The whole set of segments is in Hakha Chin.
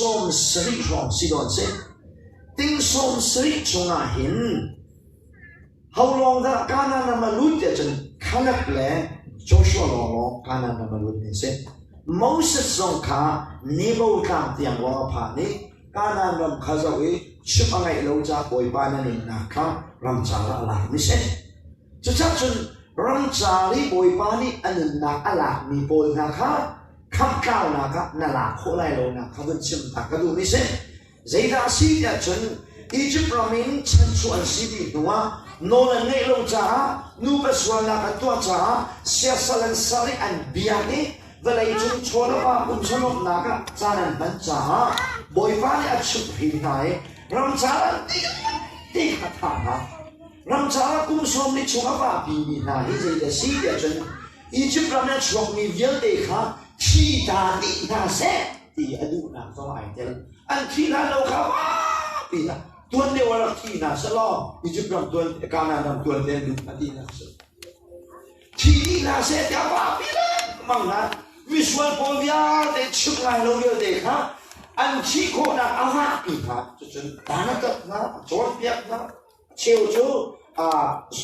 70 hrawng si dawn si. Ting 70 chungah hin holawng dah Kanaan ram a lut tiah cun Caleb le Joshua lawnglawng Kanaan ram a lut mi a si. Moses zong kha Nebo tlang tiang lawng a phan i Kanaan ram kha zoh i chimh a ngaih lo caah Bawipa na nunnak kha ramcar ah a lak mi si. Cucaah cun ramcar i Bawipa nih a nunnak a lakmi pawl hna kha khamhtlaunak ah na lak khawh lai lonak kha vun chim ta ka duhmi si. Zeidah a si tiah cun Egypt ram in chanchuah an si dih hnuah nawl an ngeih lo caah nupa sualnak an tuah caah siasal an ser i an biak i vawlei cung chaw le va pumsalawmhnak ah caan an hman caah Bawipa nih a chimhhrin hna i ramcar an ti kha tha hna. Ramcar ah kum sawm li chung a vahpimi hna hi zeidah si tiah cun Egypt ram in a chuakmi vialte kha thi ta dih hna seh ti a duhnak zong ai tel. An thi hlan lo kha pi hna. Tuan deuh ah rak thi hna selaw Egypt ram tuan Canaan ram tuan te an duh a ti nak si. Thi dih hna seh tiah vapi lengmang hna. Misual pawl vialte chim ngai lo vialte kha an thih khawhnak a vahpi hna. Cucun dan a tat hna, a cawnpiak hna, cheu cu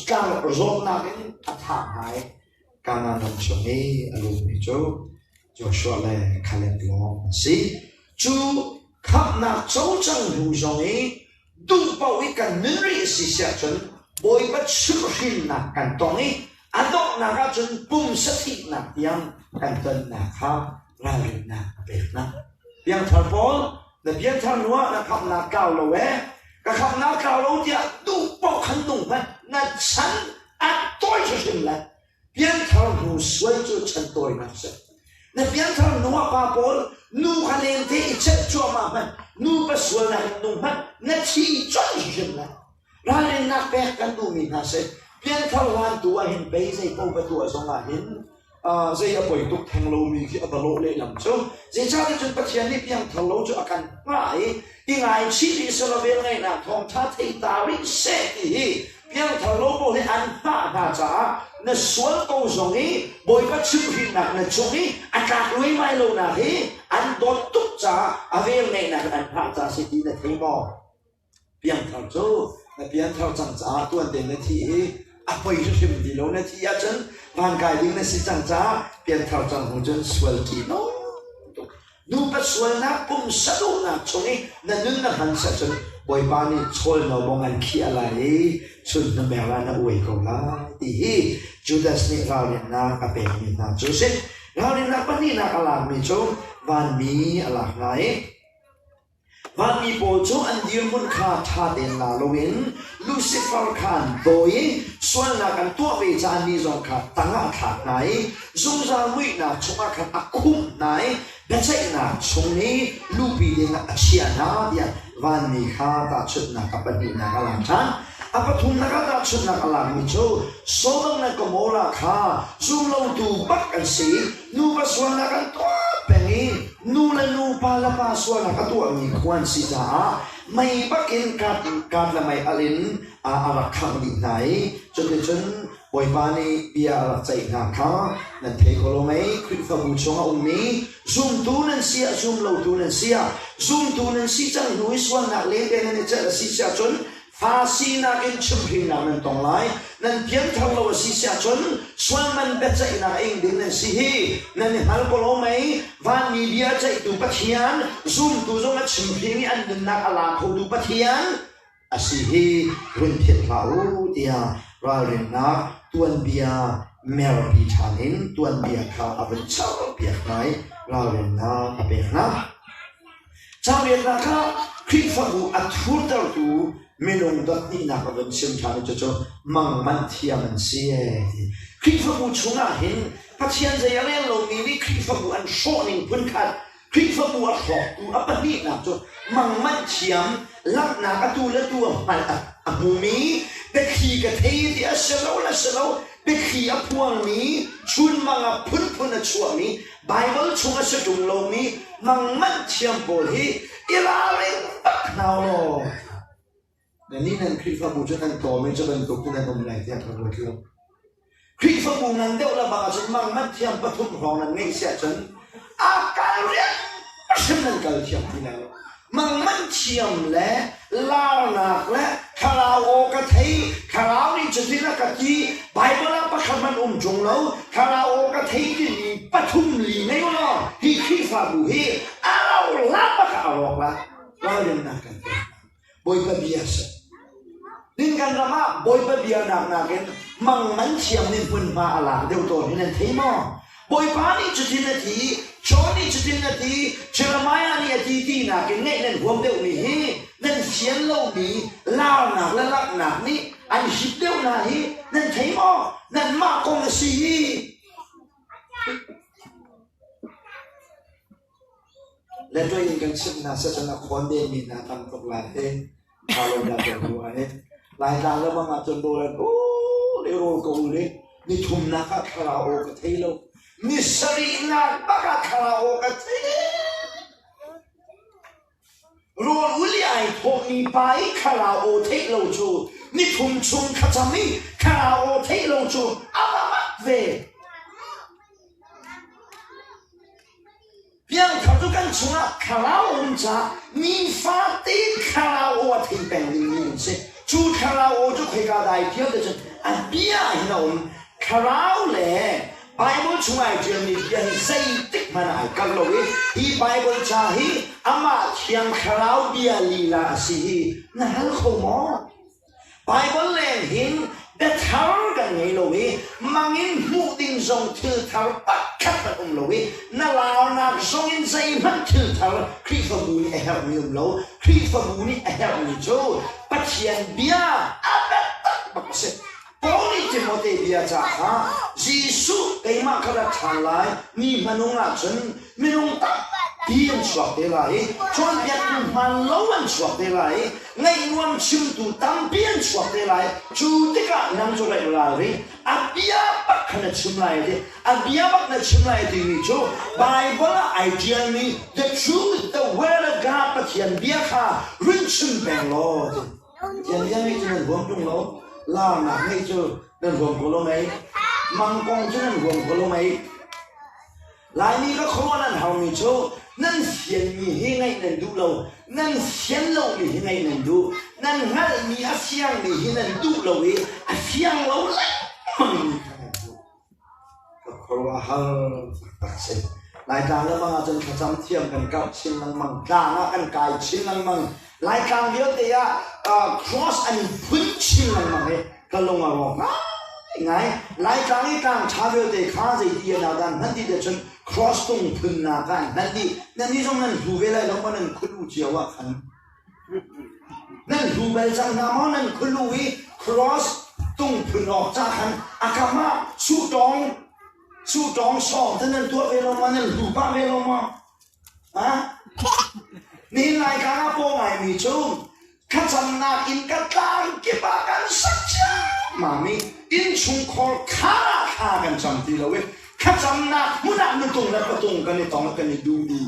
tlang zawtnak in a thah hna i Kanaan ram chung i a lummi cu Joshua le Caleb lawng an si. Cu khamhnak co cang hnu zong i duh paoh i kan nun rih a si siah cun Bawipa chimhhrinnak kan tong i a donghnak ahcun pumsa thihnak tiang kan tonnak kha ralrinnak a pek hna. Piangthar pawl na pianthar hnu ah na khamhnak tlau lo ee ka khamhnak tlau lo tiah duh paoh khan nung hmanh na chan a tawi hrimhrim lai. Pianthar hnu sual cu chan tawinak si. Na pianthar hnu ah pa pawl nu kha lente i celh cuahmah hmanh nu pa sualnak in nung hmanh na thi colh hrimhrim lai. Ralrinnak pek kan duhmi hna si. Pianthar hlan tu ah hin pei zei paoh va tuah zong ah hin zei a poi tuk theng lomi khi a va lawh lehlam cu. Zeicahtiah cun Pathian nih piangthar lo cu a kan hngah i i ngaichih rih selaw velngeihnak thawngṭha thei ta rih seh ti hi piangthar lo pawl hi an hngah hna caah na sual ko zong i Bawipa chimhhrinnak na cung i a tlak luaimai lonak hi an dawt tuk caah a velngeihnak in an hngah caah si ti na thei maw? Piangthar cu na pianthar cang caah tuan tein na thi i a poi hrimhrim ti lo na thi ahcun vankai ding na si cang caah pianthar cang hnu cun sual ṭih no tuk. Nupa sualnak pumsa duhnak chung i na nun na hman cun Bawipa nih chawl no bong an khiah lai i chun hnamer ah na uai ko lai ti hi Judas nih ralrinnak a pekmi hna cu a si. Ralrinnak pahnihnak a lakmi cu vanmi a lak hna i Vanmi pawl cu an dirhmun kha ṭha tein la loin Lucifer kha an dawi i sualnak an tuah ve caah mi zong kha tang ah a thlak hna i zungzal muihnak chungah khan a khumh hna i biaceihnak chung i luhpi dingah a chiah hna tiah vanmi kha tahchunhnak a pahnihnak a lak ṭhan. A pathumnak ah tahchunhnak a lakmi cu Sodom le Gomorrah kha zumlotu bak an si i nuva sualnak an tuah peng i nu le nu pa le pa sualnak a tuahmi khua an si caah mei bakin kat le mei alh in a rak khangh dih hna i cuticun Bawipa nih bia a rak ceih hna kha nan thei ko lo mei? Khrihfabu chung a ummi zumtu nan si ah zumlotu nan si ah zumtu nan si cang hnu i sualnak lente nan i celh a si si ahcun Fa sinak in chimhhrinnak nan tong lai. Nan pianthar lo a si si ahcun sualman biaceihnak ing ding nan si hi nan i hngal ko lo mei? Vanmi bia ceihtu Pathian, zumtu zong a chimhring i an nunnak a la khotu Pathian a si hi run philh hlah u tiah ralrinnak tuanbia merpi ṭhan in tuanbia kha a vun char piak hna i ralrinnak a pek hna. Caanriannak ah Khrihfabu a thurtertu minung dot hnihnak a vun chim ṭhan i cucu mangmanh thiam an si ee ti. Khrihfabu chungah hin Pathian zei a rel lomi nih Khrihfabu an hrawhning phunkhat, Khrihfabu a hrawktu a pahnihnak cu mangmanh thiam, langhnak atu le tu a hngalh a hmumi, biathli ka thei ti a si lo le si lo, biathli a phuangmi, chunmang a phunphun a chuahmi, Baibal chung a si ṭung lomi mangmanh thiam pawl hi i ralring bak hna u law nannih nan Khrihfabu cu nan tlawm i cu bantuk cu nan um lai tiah ka ruat lo. Khrihfabu ngan deuh le bang ahcun mangmanh thiam pathum hrawng nan ngeih si ahcun a kal rian hrim nan kal thiam ti lai lo. Mangmanh thiam le larnak le thlarau aw ka thei, thlarau nih cutin a ka ti, Bible ah pakhat hmanh um ṭung lo, thlarau aw ka thei timi pathum li ngei u law hi Khrihfabu hi a rau hlan bak ah a rawk la. Ralrinnak kan pek. Bawipa bia si. Nin kan ram ah Bawipa bia nak nakin mangman thiam nih hmunhma a lak deuh tawn hi nan thei maw? Bawipa nih cutin a ti, John nih cutin a ti, Jeremiah nih a ti ti nakin ngaih nan huam deuhmi hi nan fian lomi laarnak le langhnak nih an hip deuh hna hi nan thei maw? Nanmah kong a si hi. Letter in kan chimh hna satan a khawn denmi hna tam tuk lai te tha lo dah kan ruah he Laitlang le bang ah cun rawl an le rawl ko le ni thumnak ah thlarau aw ka thei lo ni sarihnak bak ah thlarau aw ka thei Rawl ul i ai thawhmi pa i thlarau aw theih lo cu nithum chung thlacam i thlarau aw theih lo cu a va mak ve. Piangthar cu kan chungah thlarau a um caah nifate thlarau aw a thei peng dingmi an si. Cu thlarau aw cu khoika dai ṭial te cun a bia hin a um. Thlarau le Baibal chung ai ṭialmi bia hi zeitik hmanh ah ai kalh lo i hi Baibal ca hi amah Thiang Thlarau bia lila a si hi na hal kho maw? Baibal leng hin biathar kan ngei lo i mang in hmuh ding zong thil thar pakhat hmanh um lo i na launak zong in zeihmanh thil thar Khrihfabu nih a herhmi um lo. Khrihfabu nih a herhmi cu Pathian bia a biatak bak a si. Paul nih Timote bia ca kha Jesuh keimah kha rak ṭhan lai ni hmanung ah cun minung tampi an chuak te lai i cawnpiaktu hmaan lo an chuak te lai i ngaihnuam chimtu tampi an chuak te lai cu tikah nang cu raih ralring a bia bak kha na chim lai ti a bia bak na chim lai timi cu Bible ah ai ṭialmi the truth the word of God Pathian bia kha run chim peng law ti Tiantiang nih cu nan huam ṭung lo. Laarnak nih cu nan huam ko lo mei. Mangkong cu nan huam ko lo mei. Laimi ka khuaruah nan haumi cu nan fianmi hi ngaih nan duh lo. Nan fian lomi hi ngaih nan duh. Nan hngalhmi a fiangmi hi nan duh lo i a fiang lo lengmangmi kha nan duh. Ka khuaruahhar taktak si. Laitlang le bang ahcun thlacam thiam kan karh chin lengmang. Tlang ah kan kai chin lengmang. Laitlang vialte ah uh, cross an phun chin lengmang i ka lung a rawk ngai. Laitlang i tlang ṭha vialte kha zeiti an dan hman ti te cun cross tung phunnak ah an hman dih. Nan nih zong nan hlu ve lai lo maw nan khulu cio ah khan. Nan hlu bal cang hna maw? Nan khulu i cross tung phun awk ca khan a kam ah suhtawng suhtawng sawng te nan tuah ve lo maw? Nan hlu pah ve lo maw? Ha? Nihin lai ka ah paw ngaimi cu thlacamnak in ka tlang kip ah kan sak ciammam i innchungkhar khar ah thla kan cam ti lo i thlacamnak hmun ah nutung le patung kan i tong kan i duh dih.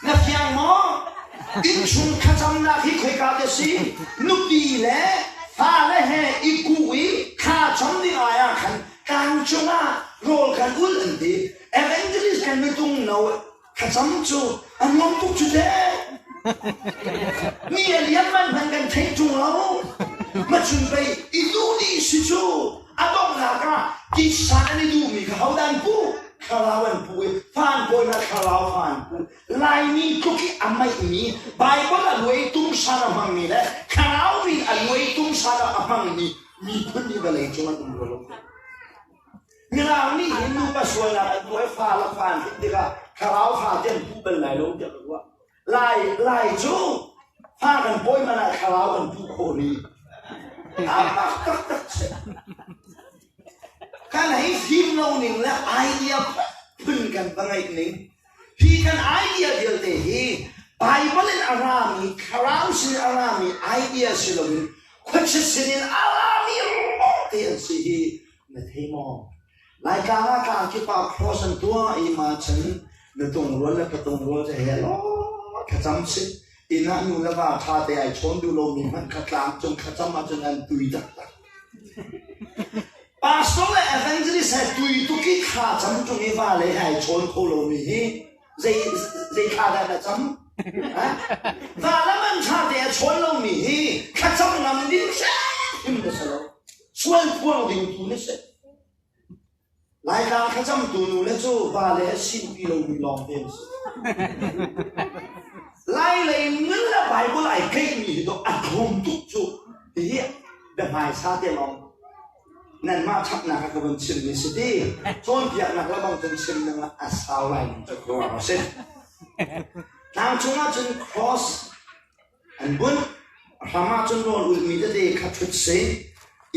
Na fiang maw? Innchung thlacamnak hi khoika te si? Nupi le fale he i kuh i thla cam ding ai ah khan tlang cungah rawl kan ulh an ti. Evangelist kan nutung no thlacam cu a nuam tuk cu teh. Mi a liam man hmanh kan thei ṭung lo. Macun pei i duh dih si cu a donghnak ah titsa an i duhmi kha hodah an puh? Thlarau an puh i fa an pawi thlarau fa an puh. Laimi tluk i a meihmi Baibal a luai tumsan a hmangmi le thlarau min a luai tumsan a hmangmi miphun hi vawlei cung an um rua lo. Mirang nih hin nupa sualnak an tuah i fa le fa an hrin tikah thlarau fa te an puh bal lai lo tiah ka ruah. Lai, Lai cu fa kan pawi man ah thlarau kan puh khawh rih. Aa mak taktak si. Kan hei fim lo ning le idea phun kan va ngeih ning. Hi kan idea vialte hi Bible in a rami, thlarau sin a rami idea si loin khuachia sin in a rami te an si hi Na thei maw? Laitlang ah tlang kip ah cross an tuah i ma chan na tungrual le patung rual cu he law thlacam si. Inn ah nu le va ṭha te ai chawn duh lomi hmanh kha tlang cung thlacam ahcun an tui taktak. Pastor le evangelist he tui tuk i thla cam ṭung i vale he ai chawn kho lomi hi zei zei thla dah na cam? Va le man ṭha te a chawn lomi hi thlacam ngam ding hrim na si lo. Sual phuang ding tu na si. Laitlang thlacamtu nu le cu va le a sinpi lomi lawng te an si. Lai lei nun le Bible ai tleihmi hi dawh a tlawm tuk cu. Hihi biahmaisa te lawng nanmah ṭhatnak ah ka vun chimmi si ti. Cawnpiaknak le bang cun chim ding ah a sau lai ning cu khuaruah a si. Tlang chungah cun cross An bunh. A hram ahcun rawl ulhmi tete kha ṭhut si,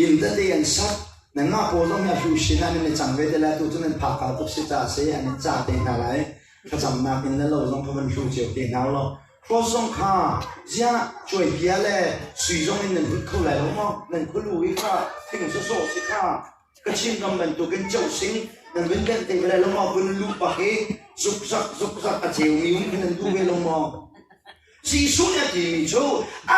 inn tete an sak. Nanmah pawl zong hi a hlu sin ah nan i cang ve te lai. Tu cu nan phak ka tuk si caah si an i ca te hna lai. Thlacamnak inn le lo zong kha van hlu cio te hna u law. Cross zong kha ziah cuaibia le sui zong in nan hut kho lai lo maw? Nan khualu i kha thing sawsawh si kha Kachin ram bantukin cosing nan vun benh te ve lai lo maw? Vun luh bak i zukzak zukzak a ceumi um khi nan duh ve lo maw? Jesuh nih a timi cu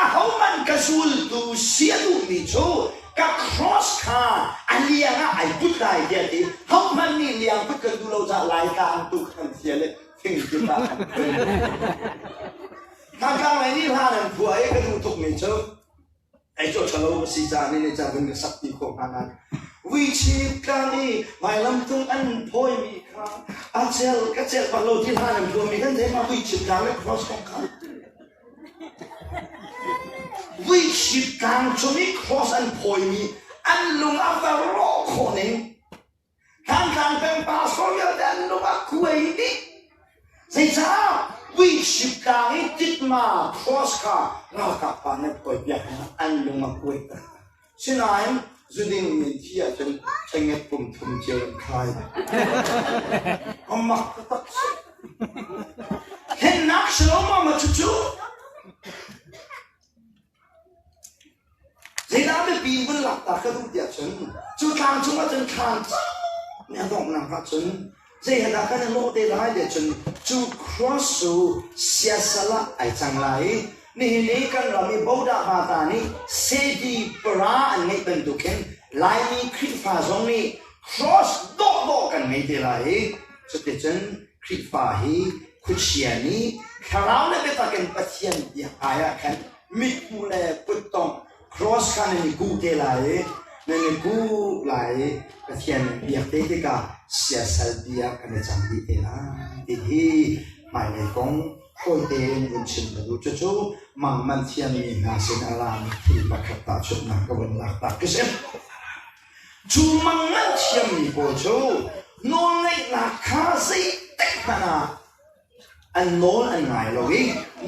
ahohmanh ka zultu si a duhmi cu ka cross kha a liang ah ai put lai tiah a ti. Hohmanh nih liang put kan duh lo caah Laitlang tu kan fial i thingkip ah kan phun. Thantlang lei nih hla nan phuah i ka duh tukmi cu Ei cu ṭhalo ka si caah nih nih caan ka sak ti khawh hnga nain vuichip tlang i vailamtung an phawimi kha a cel ka celh bak lo ti hla nan phuahmi kan thei ma vuichip tlang le cross kong kha vuichip tlang cung i cross an phawimi an lung a va rawh khawh ning Thantlang peng pastor vialte an lung a kuai dih. Zeicah vuichip tlang i titma cross kha ralkap pa nih phawi piak hna an lung a kuai taktak. Sinain zuding min thi ahcun cenget kum thum cio an khai. A mak taktak si. Hennak si lo ma ma cucu Zeidah biapi in vun lakter ka duh tiah cun cu tlang cungah cun thlan nih a donghnak ah cun zei he dah kan i lawh te lai tiah cun cu cross cu siasal ah ai cang lai i nihin i kan ram i Bodah Vata nih sedi para an ngeih bantuk khin Laimi Khrihfa zong nih cross dawhdawh kan ngei te lai i cuticun Khrihfa hi khuachia nih thlarau le biatak in Pathian biak ai ah khan mithmuh le kuttongh cross kha nan i kuh te lai i nan i kuh lai i Pathian nan biak te tikah siasal biak kan i cang dih te lai ti hi hmailei kong fawi tein vun chim ka duh. Cucu mangman thiammi hna sin a rami thil pakhat tahchunhnak ka vun lak tak ka si. Cu mangman thiammi pawl cu nawlngeihnak kha zeitik hmanh ah an nawl an ngai lo i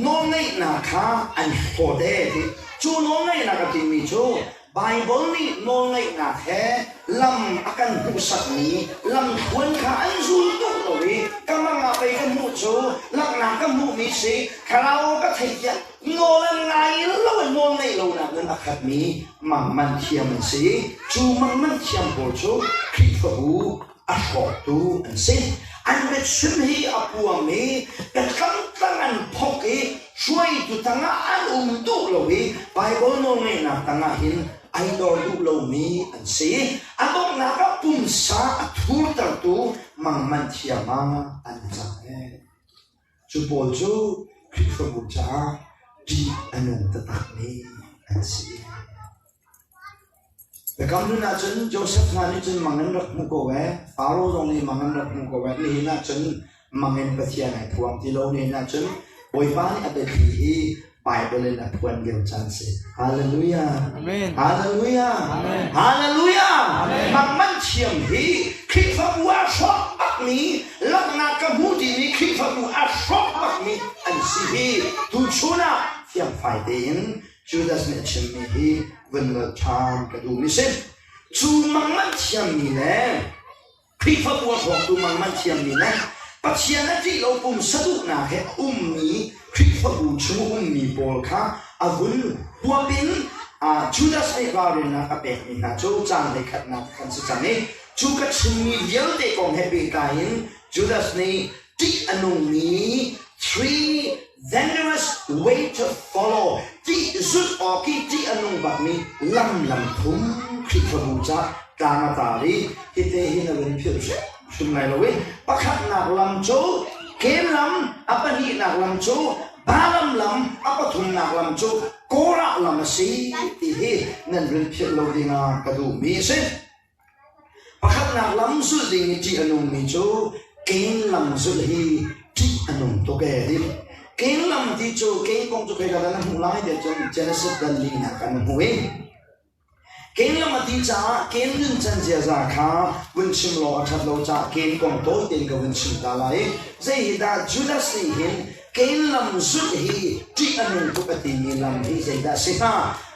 nawlngeihnak kha an hlawt ee ti. Cu nawlngeihnak a timi cu Baibal nih nawlngeihnak he lam a kan hmuhsakmi lamthluan kha an zul duh lo i ka mang ah pei ka hmuh cu langhnak ka hmuhmi si thlarau ka theih tiah nawl an ngai lo i nawl ngeih lonak in a khatmi mangman thiam an si. Cu mangman thiam pawl cu Khrihfabu a hrawktu an si. An biachim hi a puam i biatlangtlang an phok i hruaitu tangah an um duh lo i Baibal nawlngeihnak tangah hin ai dor duh lomi an si. A donghnak ah pumsa a thurtertu mangman thiam ah an cang ee. Cu pawl cu Khrihfabu caah ṭih a nung taktakmi an si. Biakam hlun ahcun Josef hna nih cun mang in rak hmu ko ee, Faro zong nih mang in rak hmu ko ee. Nihin ahcun mang in Pathian ai phuang ti lo. Nihin ahcun Bawipa nih a biathli hi Bible in a phuan lio caan si. Hallelujah. Amen. Hallelujah. Amen. Hallelujah. Amen. Mang man thiam hi Khrihfabu ah hrawk bakmi langhnak ka hmu timi Khrihfabu ah hrawk bakmi an si hi tuchun ah fiangfai tein Judas nih a chimmi hi vun nolh ṭhan ka duhmi si. Cu mangmanh thiammi le Khrihfabu a hrawktu mangmanh thiammi le Pathian a ṭih lo pumsa duhnak he a ummi Khrihfabu chung a ummi pawl kha a vun huap in Judas nih ralrinnak a pekmi hna cu caan hleikhatnak khan si cang i cu ka chimmi vialte kong he pehtlai in Judas nih ṭih a nungmi three dangerous way to follow ṭih zulh awk i ṭih a nung bakmi lam lam thum Khrihfabu ca Tlang a tar i hite hi na lung philh hrimhrim lai lo i pakhatnak lam cu Cain lam, a pahnihnak lam cu Balaam lam, a pathumnak lam cu Korah lam a si ti hi nan run philh lo dingah ka duhmi a si. Pakhatnak lam zulh ding i ṭih a nungmi cu Cain lam zulh hi ṭih a nung tuk ee ti. Cain lam ti cu Cain kong cu khoika dah na hmuh lai tiah cun Genesis dal linak ah na hmuh i Cain lam a ti caah Cain nuncan ziaza kha vun chim law a ṭhat lo caah Cain kong tawi tein ka vun chim ta lai. Zei hi dah Judas nih hin Cain lam zulh hi ṭih a nung tuk a timi lam hi zeidah a si hnga?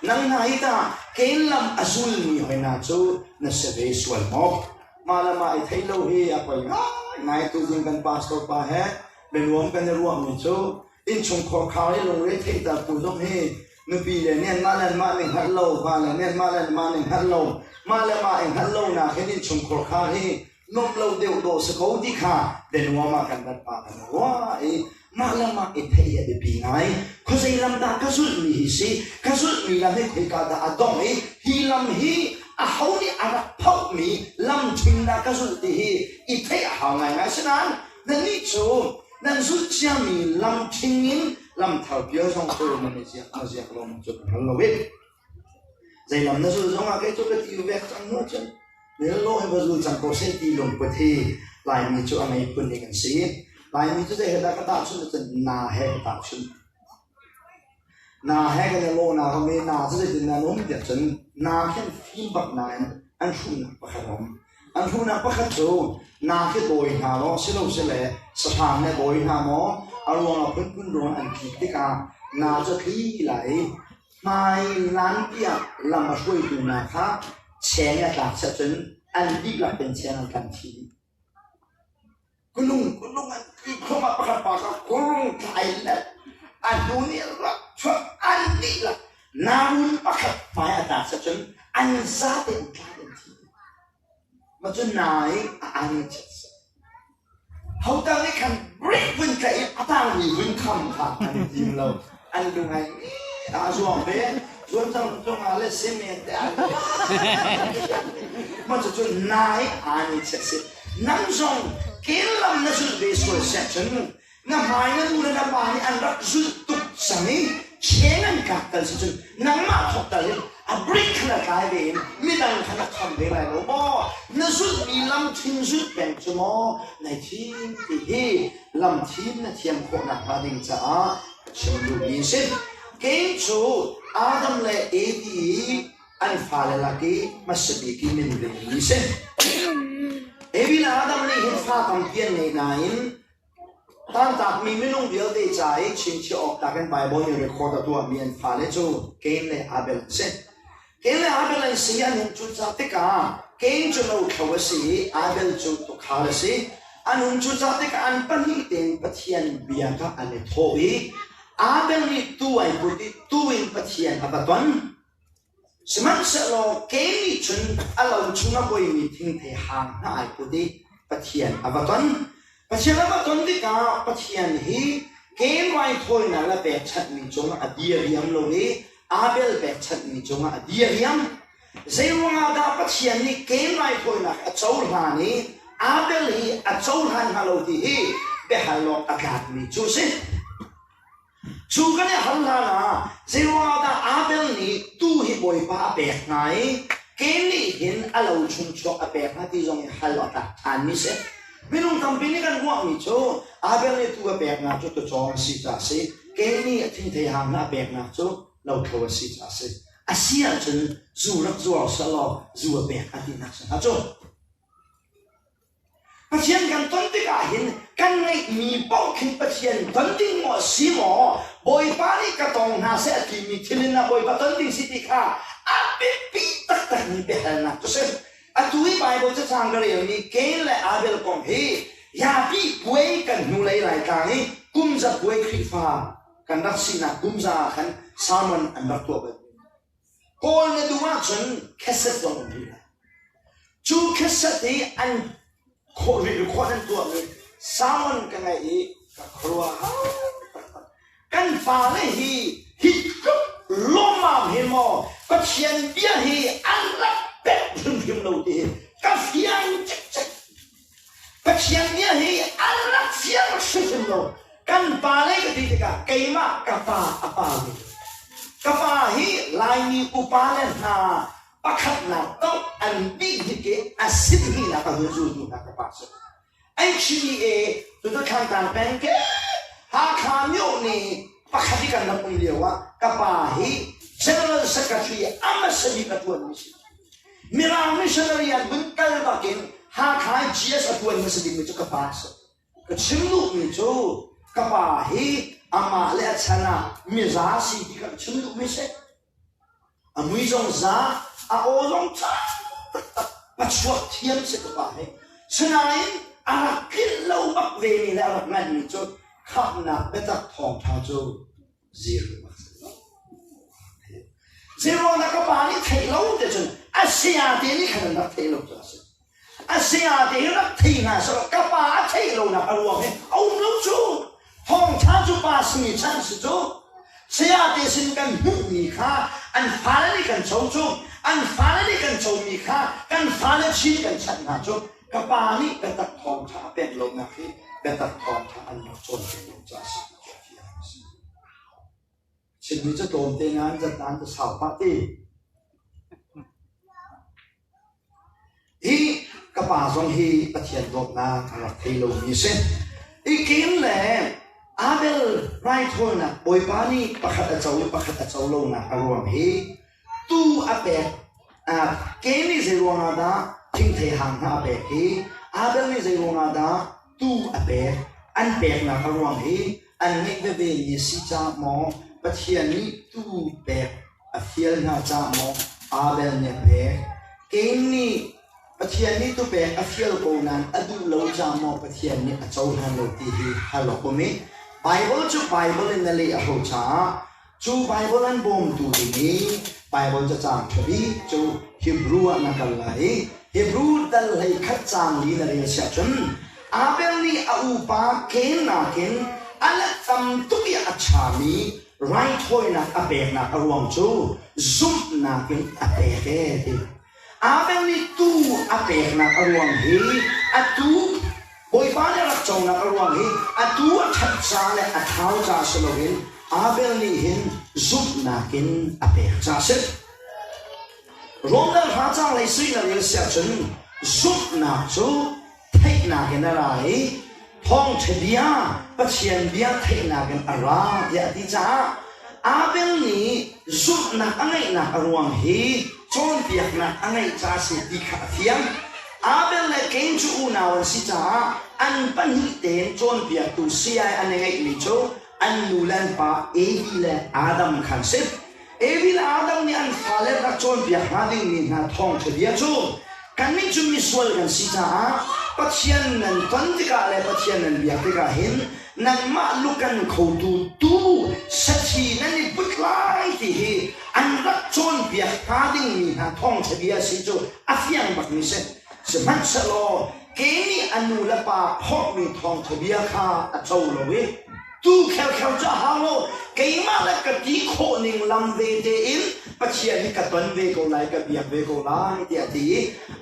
Nang hna hi tah Cain lam a zulmi hoi hna cu na si ve sual maw? Mah le mah i theih lo hi a poi ngaingai. Tuzing kan pastor pa he bianuam kan i ruahmi cu innchungkhar khar i lungre theihtertu zong hi nupi le nih anmah le anmah nih hngalh lo, va le nih anmah le anmah nih hngalh lo, mah le mah i hngalh lonak hin innchungkhar khar hi nuamh lo deuh dawh si ko ti kha bianuam ah kan rat pah kan ruah i mah le mah i theih hi a biapi ngai. Khuazei lam dah ka zulhmi hi si, ka zulhmi lam hi khoika dah a dong i hi lam hi aho nih a rak phohmi lam ṭhing dah ka zulh ti hi i theih a hau ngaingai. Asinain nannih cu nan zulh ciami lam ṭhing in lam thar pial zong cu nan i ziak na ziak lo maw cu ka hngal lo i zei lam na zulh zong ah kei cu ka ti vek cang hnu cun nil lo hi va zul cang ko seh ti lungput hi Laimi cu a ngei phun ni kan si. Laimi cu zei he dah ka tahchunh cun na he ka tahchunh. Na he kan i lawh na ram i na cu zeitin dah an um tiah cun na khin fim bak nain an hruhnak pakhat a um. An hruhnak pakhat cu na khi dawi hna law silosile sahrang nih a dawi hna maw a ruang ah phunphun ruang an tlik tikah na cu a tli lai i hmai lanpi ah lam a hruaitu hna kha cheng i a tlak seh cun an dihlak in cheng an kan thi dih. Kulung kulung an tli khom ah pakhat pa kha kurung tlai le a hnu nih rak chuak an dihlak narun pakhat hmai a tlak seh cun an zate in tlai an thi. Mah cu nai a an chiat seh. Hotel nih khan break vun tlaih i a tangmi vun kham kha an i tim lo. An lung ai aa zuang ve. Zuan cang cungah le cement te an Mah cucu nai aa ni chiat si. Nang zong kel lam na zulh ve sual siah cun na hmai na nu le na pa nih an rak zulh tuk cang i cheng an kak tal si cun nangmah thawk tal in a break khan a tlai ve in midang kha na kham ve lai lo maw na zulhmi lam thim zulh peng cu maw nai thim ti hi lam thim na thiam khawh nakhnga ding caah ka chim duhmi a si Cain cu Adam le Evi i an fale lak i hmasa bik i min ringmi si. Evi le Adam nih hin fa tampi an ngei nain Tantakmi minung vialte ca i chingchiah awk tlak in Baibal nih record a tuahmi an fale cu Cain le Abel an si. Cain le Abel an si i an hung cucah tikah Cain cu lothlo a si i Abel cu tuukhal a si. An hung cucah tikah an pahnih tein Pathian bia kha an i thawh i Abel nih tuu ai put i tuu in Pathian a va ton. Sihmanhsehlaw Cain nih cun a lo chung a boimi thingthei hang hna ai put i Pathian a va ton. Pathian a va ton tikah Pathian hi Cain raithawinak le pekchanhmi cungah a diriam lo i Abel pekchanhmi cungah a diriam. Zeiruangah dah Pathian nih Cain raithawinak a cohlan i Abel hi a cohlan hnga lo ti hi biahal awk a tlakmi cu a si. Cu kan i hal hlan ah zeiruangah Abel nih tuu hi Bawipa a pek hnga i Cain nih hin a lo chung chuak a pek hnga ti zong hi hal a tlak ṭhanmi si. Minung tampi nih kan ruahmi cu Abel nih tuu a peknak cu tucawng a si caah a si. Cain nih a thingthei hang hna a peknak cu lothlo a si caah a si. A si ahcun zu rak zuar sehlaw zu a pek hnga tinak si hnga cu. Pathian kan ton tikah hin kan ngeihmi paoh khin Pathian ton ding maw a si maw Bawipa nih ka tong hna seh a timi thil in ah Bawipa ton ding si ti kha a biapi taktakmi biahalnak cu si. Atu i Baibal cacang ka relmi Cain le Abel kong hi Yapi puai kan hnulei Laitlang i kumza puai Khrihfa kan rak sinak kumza ah khan sermon an rak tuah bal. Kawl na duh ahcun cassette zong um rih lai. Cu cassette i an khawh rih record an tuahmi sermon ka ngaih i ka khuaruah taktak. Kan fale hi hi tluk lawmmam hi maw Pathian bia hi an rak pek hrimhrim lo ti hi. lei ka ti tikah keimah ka pa a pa mi. Ka pa hi Laimi upa le hna pakhatnak toh an bih hnik i a sin hihnak a hun zultu hna ka pa si. HCA tutu Thlangtlang peng ke Hakha myo nih pakhat i kan rak um lio ah ka pa hi General Secretary amasa bik a tuan mi si. Mirang missionary an vun kal bakin Hakha GS a tuan hmasa bik mi cu ka pa si. Ka chim duh mi cu ka pa hi amah le a chan ah miza si ti ka chim duh mi si. A mui zong za, a aw zong ṭha taktak, pachuak thiam si ka pa hi. Sinain a rak tlinh lo bak ve mi le a rak nganmi cu khamhnak biatak thawngṭha cu zero bak si lo. Zero na ka pa nih theih lo te cun a saya te nih khan an rak theih lo cu a si. A sayate hi rak thei hna seh ka pa a theih lonak a ruang hi a um lo cu. Thawngṭha cu pa simi chan si cu. Sayate sin kan hmuhmi kha an fale nih kan co cu. An fale nih kan comi kha kan fale chin kan chanh hna cu. Ka pa nih biatak thawngṭha a pek lonak hi biatak thawngṭha an rak cawnpiak lo caah a si ti a si. Chinmi cu tlawmte nain zatnaan cu sau pah ti. Hi ka pa zong hi Pathian dawtnak a rak thei lomi a si. I Cain le Abel raithawinak Bawipa nih pakhat a co i pakhat a co lonak a ruang hi tu a pek. Cain nih zei ruangah dah thingthei hang hna a pek i Abel nih zei ruangah dah tu a pek? An peknak a ruang hi an ngeih veve mi a si caah maw Pathian nih tu pek a fial hna caah maw Abel nih a pek? Cain nih Pathian nih tu pek a fial ko nain a duh lo caah maw Pathian nih a cohlan lo ti hi hal awk um i Bible cu Bible in na leh a hau caah Cu Baibal an bawmtu ding i Baibal cacang ṭha bik cu Hebrew ah na kal lai i Hebrew dal 11 caang li na rel siah cun Abel nih a upa Cain nakin a let tam tuk i a ṭhami raithawinak a peknak a ruang cu zumhnak in a pek ee ti. Abel nih tuu a peknak a ruang hi atu Bawipa nih a rak conak a ruang hi atu a ṭhat ca le a thau ca si loin Abel nih hin zumhnak in a pek ca a si. Rom dal hra caang lei sui na rel si ahcun zumhnak cu theihnak in a ra i thawngṭha bia Pathian bia theihnak in a ra tiah a ti caah Abel nih zumhnak a ngeihnak a ruang hi cawnpiaknak a ngeih ca a si ti kha a fiang. Abel le Cain cu unau an si caah an pahnih tein cawnpiaktu sayai an i ngeihmi cu an nu le an pa Evi le Adam kha an si. Evi le Adam nih an fale rak cawnpiak hnga dingmi hna thawngṭha bia cu kannih cu misual kan si caah Pathian nan ton tikah le Pathian nan biak tikah hin nanmah lukan khotu tu sathi nan i put lai ti hi an rak cawnpiak hnga dingmi hna thawngṭha bia si cu a fiang bakmi si. Sihmanhsehlaw ke nih a nu le pa phorhmi thawngṭha bia kha a co lo i Tu kherkhar cu a hau lo. Keimah le ka ti khawh ning lam ve tein Pathian hi ka ton ve ko lai, ka biak ve ko lai tiah a ti i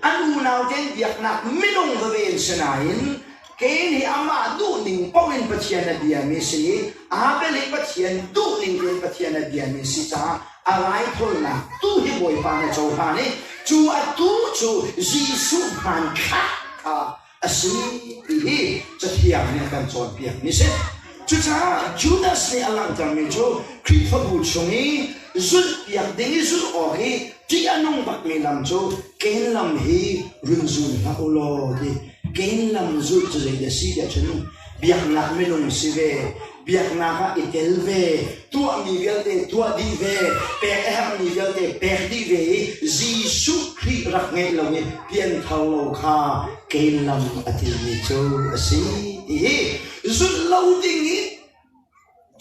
an unau tein biaknak minung veve in si nain Cain hi amah duh ning paoh in Pathian a biami si i Abel hi Pathian duh ning tein Pathian a biami si caah a raithawinak tu hi Bawipa nih a cohlan i cu a tu cu Jesuh hmanthlak kha a si ti hi Cathiang nih a kan cawnpiakmi si. Cucaah Judas nih a langhtermi cu Khrihfabu chung i zulhpiak ding i zulh awk i ṭih a nung bakmi lam cu Cain lam hi run zul hlah u law ti. Cain lam zulh cu zei a si tiah cun biaknak minung si ve, biaknak ah i tel ve, tuahmi vialte tuah dih ve, pek a herhmi vialte pek dih ve i Jesuh Khrih rak ngeih lo i pianthar lo kha Cain lam a timi cu a si ti hi zulh lo ding i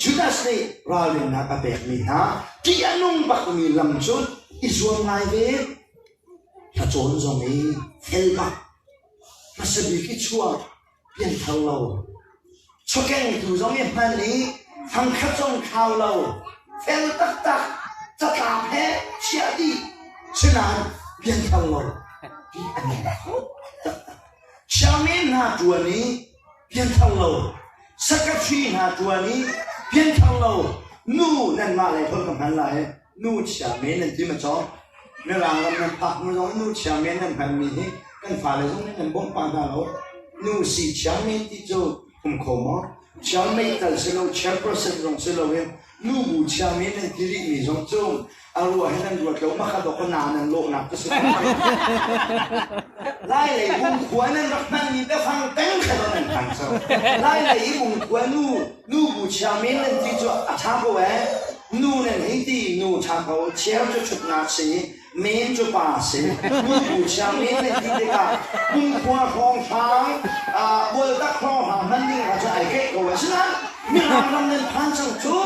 Judas nih ralrinnak a pekmi hna ṭih a nung bakmi lam cu i zuam ngai ve. Hla cawn zong i fel bak hmasa bik i chuak pianthar lo. Chawkengtu zong i hman i fangkhat zong thlau lo. Fel taktak catlap he chiah dih. Sinain pianthar lo. Ti an kho taktak. Chairman hna ṭuan i pianthar lo. Secretary hna ṭuan i pianthar lo nu nanmah lei holh ka hman lai nu chia men nan ti ma caw Mirang ram nan phak hnu zong nu chia men nan hmanmi hi kan fale zong nih nan bawmh pah hna lo. Nu si chia men ti cu um kho maw? Chairmate tal si lo, chairperson zong si loin nu bu chia men nan ti rihmi zong cu a ruah he nan ruat lo ma kha dok na nan lawhnak cu si Lai lei bungkhua nan rak hmanmi biafang peng kha do nan hman so Lai lei i bungkhua nu nu bu chia men nan ti cu a ṭha ko eh nu nan hei ti nu ṭha ko chair cu ṭhutnak si men cu pa si nu bu chia men nan ti tikah bungkhua hrawng hrang bualtak hrawng hrang hman ding kha cu ai keih ko eh asinain Mirang ram nan phan cang cu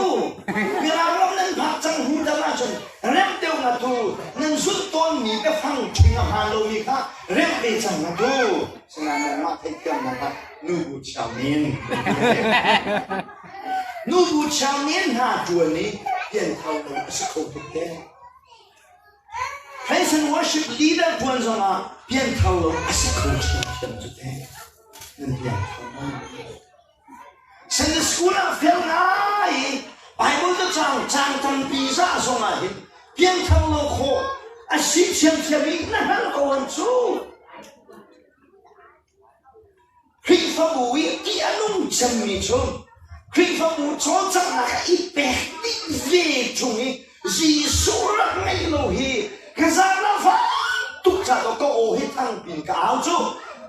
Mirang ram nan phak cang hu dang ahcun remh deuh na tu nan zulh tawnmi biafang ṭhing a hmaan lomi kha remh ve cang na tu sinain nangmah theihthiamnak ah nubu chairman nubu chairman hna ṭuan i pianthar lo a si kho tuk te. Praise and worship leader ṭuan zongah pianthar lo a si kho ṭhiamṭhiam cu te. Nan pianthar ma? Sunday school ah fel ngai i Bible cu cang cang tampi zah zong ah hin piangthar lo khawh a si thiamthiam i na hngalh ko an cu. Khrihfabu i ti a nung cemmi cu Khrihfabu cawlcanghnak ah i pek dih ve ṭung i Jesuh rak ngeih lo hi ka zaang fak tuk ca ka aw hi thangpi ka au cu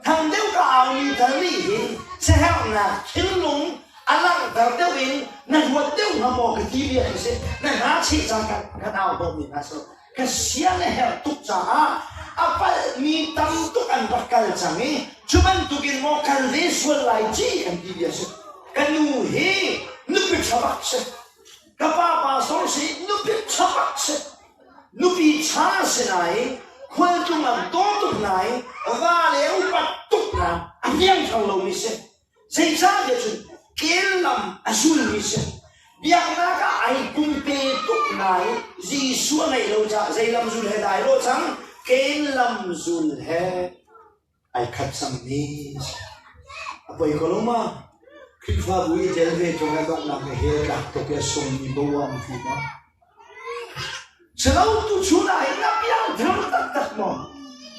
thang deuh ka au mi tal nih hin siaherhnak thinlung a langhter deuh in na ruat deuh hnga maw ka ti bia khi si na hna chih cang kan kan au hnawh mi hna so ka sia na herh tuk caah a palhmi tam tuk an rak kal cang i cu bantukin maw kal ve sual lai ci an ti bia si ka nu hi nupi ṭha bak si Ka pa pastor si nupi ṭha bak si. Nupi ṭha si nain khualtlung an daw tuk nain va le upat tuk na a piangthar lomi si. Zeicahtiah cun kel lam a zulmi si. Biaknak ah ai pumpe tuk nain Jesuh a ngeih lo caah zei lam zul he dai lo cang kel lam zul he ai khat cangmi a si. A poi ko lo ma? Khrihfabu i tel ve ṭung a donghnak i hell tlak tuk i a sungmi bo ah um ti ma? Silo tu chun ah hin na piangthar taktak maw?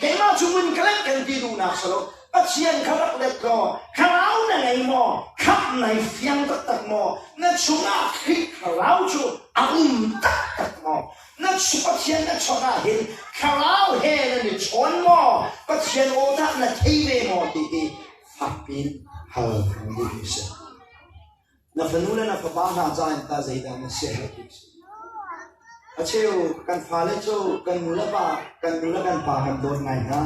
Keimah cu mun ka lek kan ti duhnak silo Pathian kha rak let law thlarau na ngei maw? Khamh nai fiang taktak maw? Na chungah Khrih thlarau cu a um taktak maw? Na Pathian na chawnh ah hin thlarau he nan i chawn maw? Pathian aw dah na thei ve maw ti hi fakpiin hal kan duhmi si. Na fanu le na fapa hna ca in ta zeidah na siaherh ti si. A cheu kan fale cu kan nu le pa kan nu le kan pa kan dawt ngai hna.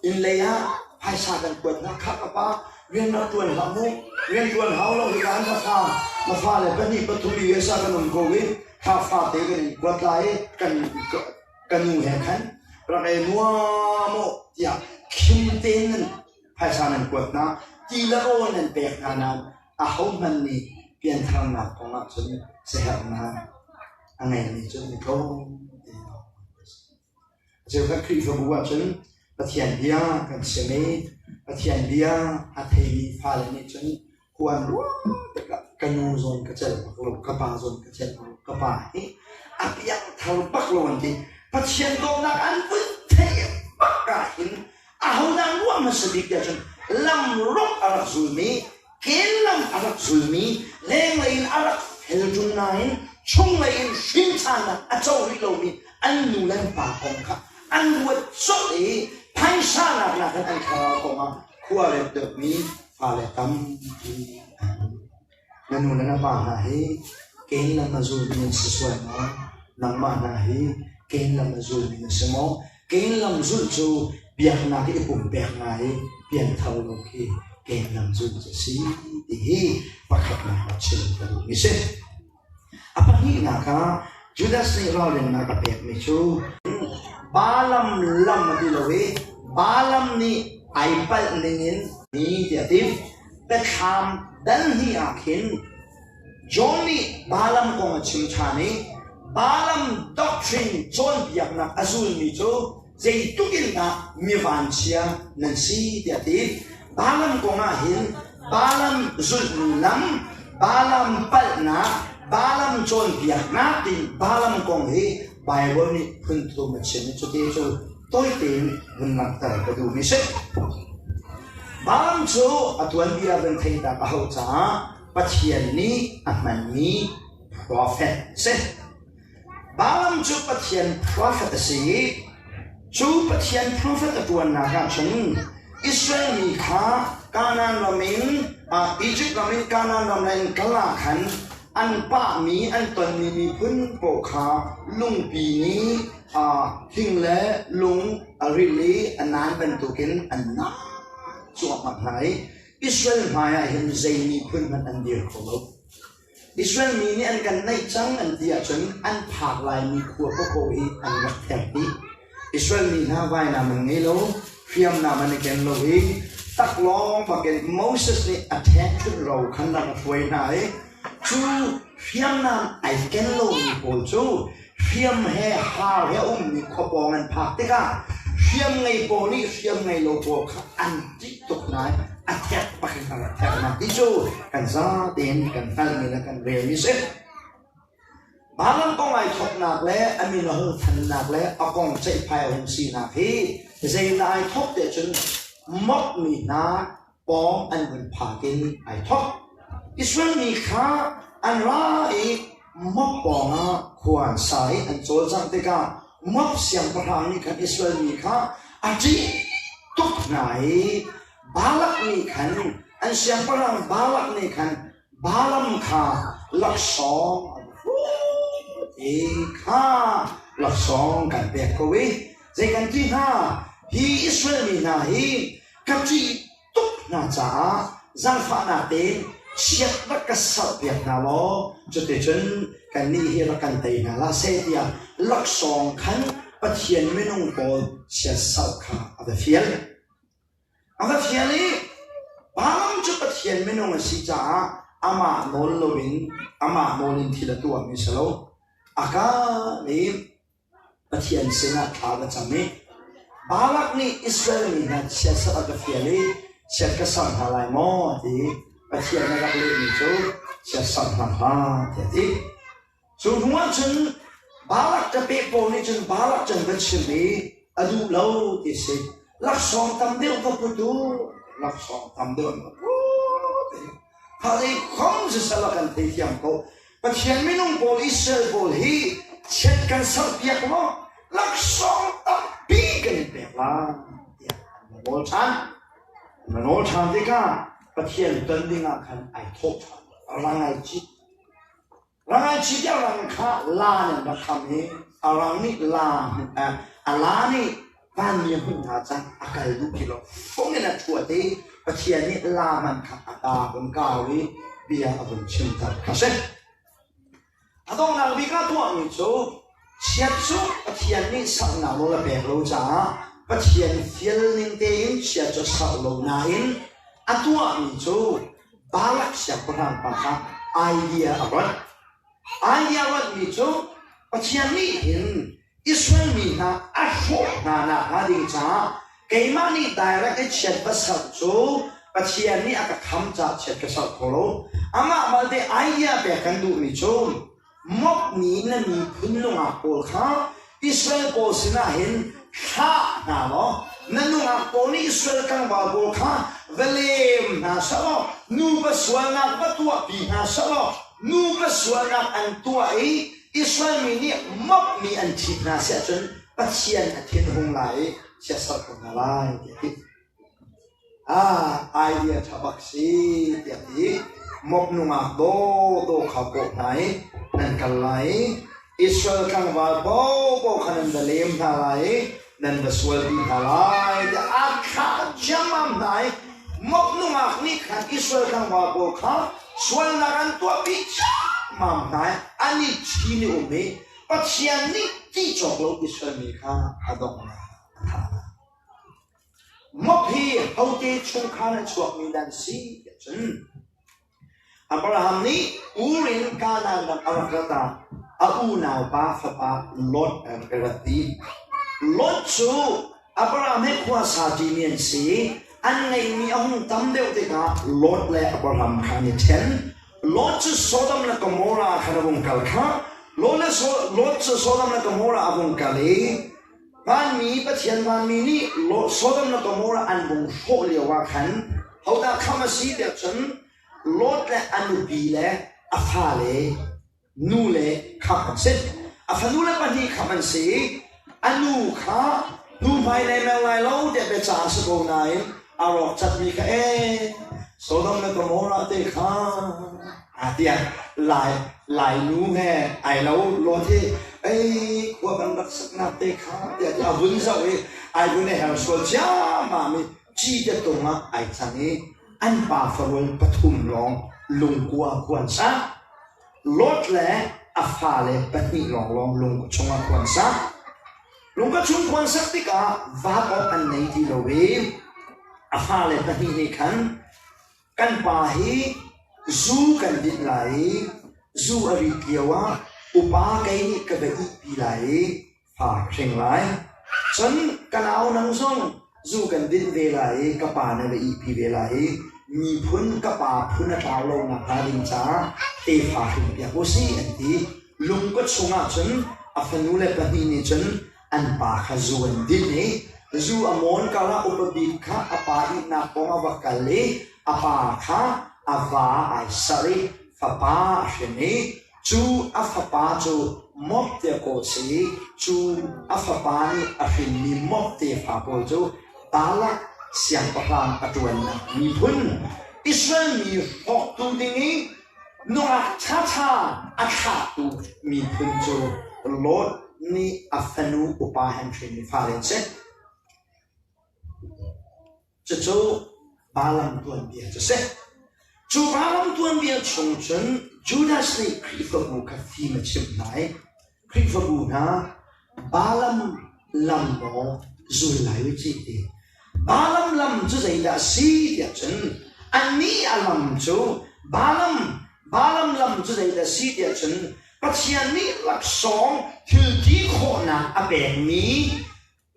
Inn lei ah phaisa kan kuat hna. Khah ka pa, rian rak ṭuan hlah mu. Rian ṭuan hau lo hi kan ka fa, na fale pahnih pathum US ah kan um ko i kha fate kan in kuat lai i kan ka nu he khan rak ei nuam u tiah khim tein nan phaisa nan kuat hna. Ti le rawl nan pek hna nain ahohmanh nih piantharnak kong ah cun siaherhnak a ngeimi cu an i tlawm te lawng an si. Cheukhat Khrihfabu ahcun Pathian bia kan chim i Pathian bia a theimi fale nih cun khua an ruah tikah ka nu zawn ka celh bak lo, ka pa zawn ka celh bak lo, ka pa hi a piangthar bak lo an ti. Pathian dawtnak an vun theih bak ahhin ahodah ruah hmasa bik tiah cun lam rok a rak zulmi, kel lam a rak zulmi, lenglei in a rak fel ṭung nain chunglei in hrimṭhannak a co rih lomi an nu le an pa kong kha an ruat colh i phaisa nak nakin an thlarau kong ah khua rep deuhmi fale tampi an um. Na nu le na pa hna hi ken lam a zulmi an si sual maw? Nangmah hna hi ken lam a zulmi na si maw? Ken lam zulh cu biaknak i pumpek ngai i pianthar lo khi ken lam zulh cu a si ti hi pakhatnak ah chim ka duhmi si. A pahnihnak ah Judas nih ralrinnak a pekmi cu Balaam lam a ti lo i Balaam nih ai palh ningin ni tiah a ti. Biathlam dal hnih ah khin John nih Balaam kong a chim ṭhan i Balaam doctrine cawnpiaknak a zulmi cu zeitluk in dah mi vanchia nan si tiah a ti. Balaam kong ah hin Balaam zulhmi lam, Balaam palhnak, Balaam cawnpiaknak ti Balaam kong hi Baibal nih phun thum a chim i cuti cu tawi tein vun langhter ka duhmi si. Balaam cu a tuanbia van theih tak a hauh caah Pathian nih a hmanmi profet a si. Balaam cu Pathian profet a si i cu Pathian profet a ṭuannak ah cun Israel mi kha Kanaan ram in Izipt ram in Kanaan ram lei in kal ah khan an pahmi an tonmi miphun paoh kha lungpi nih thing le lung a rilh i a naan bantukin an naan cuahmah hna i Israel hmaiah hin zei miphun hmanh an dir kho lo. Israel mi nih an kan naih cang an ti ahcun an phak laimi khua paohpaoh hi an rak therh dih. Israel mi hna vainam an ngei lo, hriamnam an i ken lo i taklawng bakin Moses nih a ṭhekṭhunh ro khan rak a hruai hna i cu hriamnam ai ken lomi pawl cu hriam he haar he a ummi khua pawng an phak tikah hriam ngei pawl nih hriam ngei lo pawl kha an ṭih tuk hna i a thek bak in a rak thek hna ti cu kan zatein kan hngalhmi le kan relmi si. Balaam kong ai thawknak le a min a hung thannak le a kong ceihphai a hung sinak hi zeidah ai thawk te cun mokmi hna pawng an vun phak in ai thawk. Israel mi kha an ra i Moab pawngah khua an sa i an cawlcangh tikah Moab siangpahrang nih khan Israel mi kha a ṭih tuk hna i Balak nih khan an siangpahrang Balak nih khan Balaam kha laksawng a va i kha laksawng kan pek ko i zei kan ti hnga hi Israel mi hna hi ka ṭih tuk hna caah zaangfahnak tein chiat rak ka serpiak hna law cuticun kannih hi rak kan tei hna hlah seh tiah laksawng khan Pathian minung pawl chiatserh kha a va fial. A va fial i Balaam cu Pathian minung a si caah amah nawl loin amah nawl in thil a tuahmi si lo. A ka i Pathian sinah thla va cam i Balak nih Israel mi hna chiatserh a ka fial i chiat ka serh hna lai maw a ti. Pathian a rak lehmi cu chiat serh hna hlah tiah a ti. Cu hnuah cun Balak ṭapeh pawl nih cun Balak cu an va chimh i a duh lo ti a si. Laksawng tam deuh va put u, laksawng tam deuh an va put i Thazei khom siseh kan theithiam ko. Pathian minung pawl Israel pawl hi chiat kan serpiak maw laksawng tampi kan in pek lai tiah an va nawl ṭhan. An va nawl ṭhan tikah Pathian ton dingah khan ai thawh ṭhan. Rang ai cit. Rang ai cit i a rang kha la nih an rak kham i a rang nih la a la nih vanmi a hmuh hna cang a kal duh ti lo. Fung in a ṭhuat i Pathian nih la man kha a ta vun kau i bia a vun chimter kha si. A donghnak bik ah tuahmi cu chiat cu Pathian nih saknak nawl a pek lo caah Pathian fial ning tein chiat cu a sak lo nain a tuahmi cu Balak siangpahrang pa kha idea a rat. Idea a ratmi cu Pathian nih hin Israel mi hna a hrawh hna nakhnga ding caah keimah nih direct i chiat va serh cu Pathian nih a ka kham caah chiat ka serh kho lo. Amah balte idea pek kan duhmi cu mokmi na miphun nungak pawl kha Israel pawl sinah hin thlah hna law na nungak pawl nih Israel tlangval pawl kha va lem hna seh law nuva sualnak va tuahpi hna seh law nuva sualnak an tuah i Israel mi nih mokmi an ṭhit hna si ahcun Pathian a thinhung lai i siasal ko hna lai tiah a ti. Ah, idea ṭha bak si tiah a ti. Mok nungak dawdawh kha kawh hna i nan kal lai i Israel tlangval paohpaoh kha nan va lem hna lai i nan va sual dih hna lai tiah a thlah ciammam hna i mok nungak nih khan Israel tlangval pawl kha sualnak an tuahpi ciammam hna i an i ṭhi i um i Pathian nih ti cawk lo Israel mi kha a donghnak a thah hna. Mok hi hote chungkhar a chuakmi dan si tiah cun Abraham nih Ur in Kanaan ram a rak rat ah a unaupa fapa Lot a rak rat i Lot cu Abraham he khua sa ṭimi an si i. An ngeihmi a hung tam deuh tikah Lot le Abraham kha an i ṭhen. Lot cu Sodom le Gomorrah khan a vung kal kha. Lot le Lot cu Sodom le Gomorrah a vung kal i vanmi Pathian vanmi nih Sodom le Gomorrah an vung hrawh lioah khan hodah khamh a si tiah cun Lot le a nupi le a fale nu le khamh an si. A fanu le pahnih khamh an si i a nu kha nu hmai nei meng lai lo tiah biaca a si ko nain a rawk catmi kha ee Sodom le Gomorrah te kha a tiah lai lai nu he ai lo lot hi ei khua kan rak saknak te kha tiah a vun zoh i ai vun i her sual ciammam i ci te tung ah ai cang i an pa farual pathum lawng lungkua khuan sa Lot le a fale pahnih lawnglawng lungkua chungah khuan sak. Lungkua chung khuan sak tikah vaat awk an nei ti lo i a fale pahnih nih khan kan pa hi zu kan dinh lai i zu a rit lio ah upa kei nih ka va ihpi lai i fa ka hring lai. Cun ka nau nang zong zu kan dinh ve lai i ka pa na va ihpi ve lai i miphun ka pa phun a tlau lo nak hnga ding caah tefa hring piak u sih an ti. Lungkua chungah cun a fanu le pahnih nih cun an pa kha zu an din i zu a mawn karah upa bik kha a pa ihnak pawng a va kal i a pa kha a va ai sarh i fapa a hrin i Cu a fapa cu Moab tiah kawh a si i cu a fapa nih a hrinmi Moab tefa pawl cu Balak siangpahrang a ṭuannak miphun Israel mi hrawktu ding i nungak ṭhaṭha a thlahtu miphun cu Lot nih a fanu upa he an hrinmi fale an si. Cucu Balaam tuanbia cu a si. Cu Balaam tuanbia chung cun Judas nih Khrihfabu kha fim a chimh hna i Khrihfabu hna Balaam lam maw zul lai u cih ti. Balaam lam cu zeidah a si tiah cun annih a lam cu Balaam Balaam lam cu zeidah a si tiah cun Pathian nih laksawng thil ti khawhnak a pekmi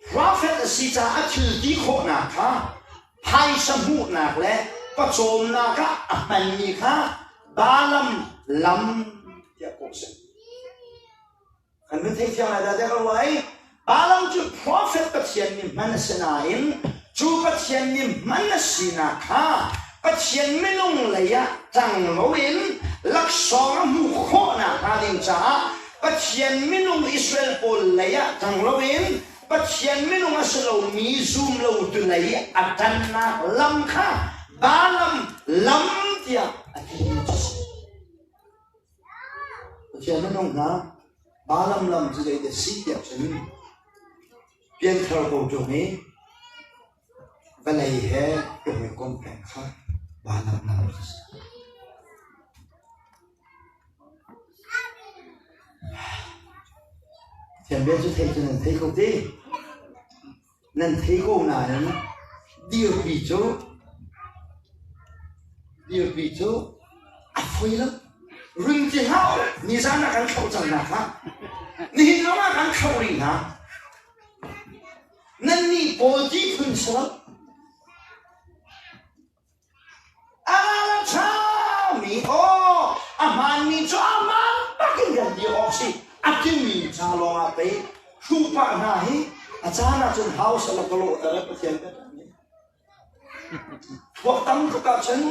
Profet a si caah a thil ti khawhnak kha phaisa hmuhnak le pawcawmnak ah a hmanmi kha Balaam lam tiah kawh a si. Kan vun thei thiam lai dah tiah ka ruah i Balaam cu profet Pathian mi hman a si nain cu Pathian mi hman a sinak kha Pathian minung lei ah ṭang loin laksawng a hmuh khawhnak hnga ding caah Pathian minung Israel pawl lei ah ṭang loin Pathian minung a si lomi zum lotu lei a ṭannak lam kha Balaam lam tiah a timi cu a si. Pathian minung hna Balaam lam cu zeidah si tiah cun pianthar ko ṭung i vawlei he i hawikom peng kha Balaam lam cu a si. Thianbia cu theih cu nan thei ko ti. Nan thei ko nain dirpi cu dirpi cu a foi lo. Run ti hlah u. Nizan ah kan thlauh cang hna kha. Nihin zong ah kan thlauh rih hna. Nannih pawl ti phun si lo. A ṭhami aw a hmaanmi cu amah bakin kan ti awk si. A timi ca lawngah pei hruhpah hna hi a caan ahcun house a ka lawhter i Pathian ka ṭanh i thuak tam tuk ahcun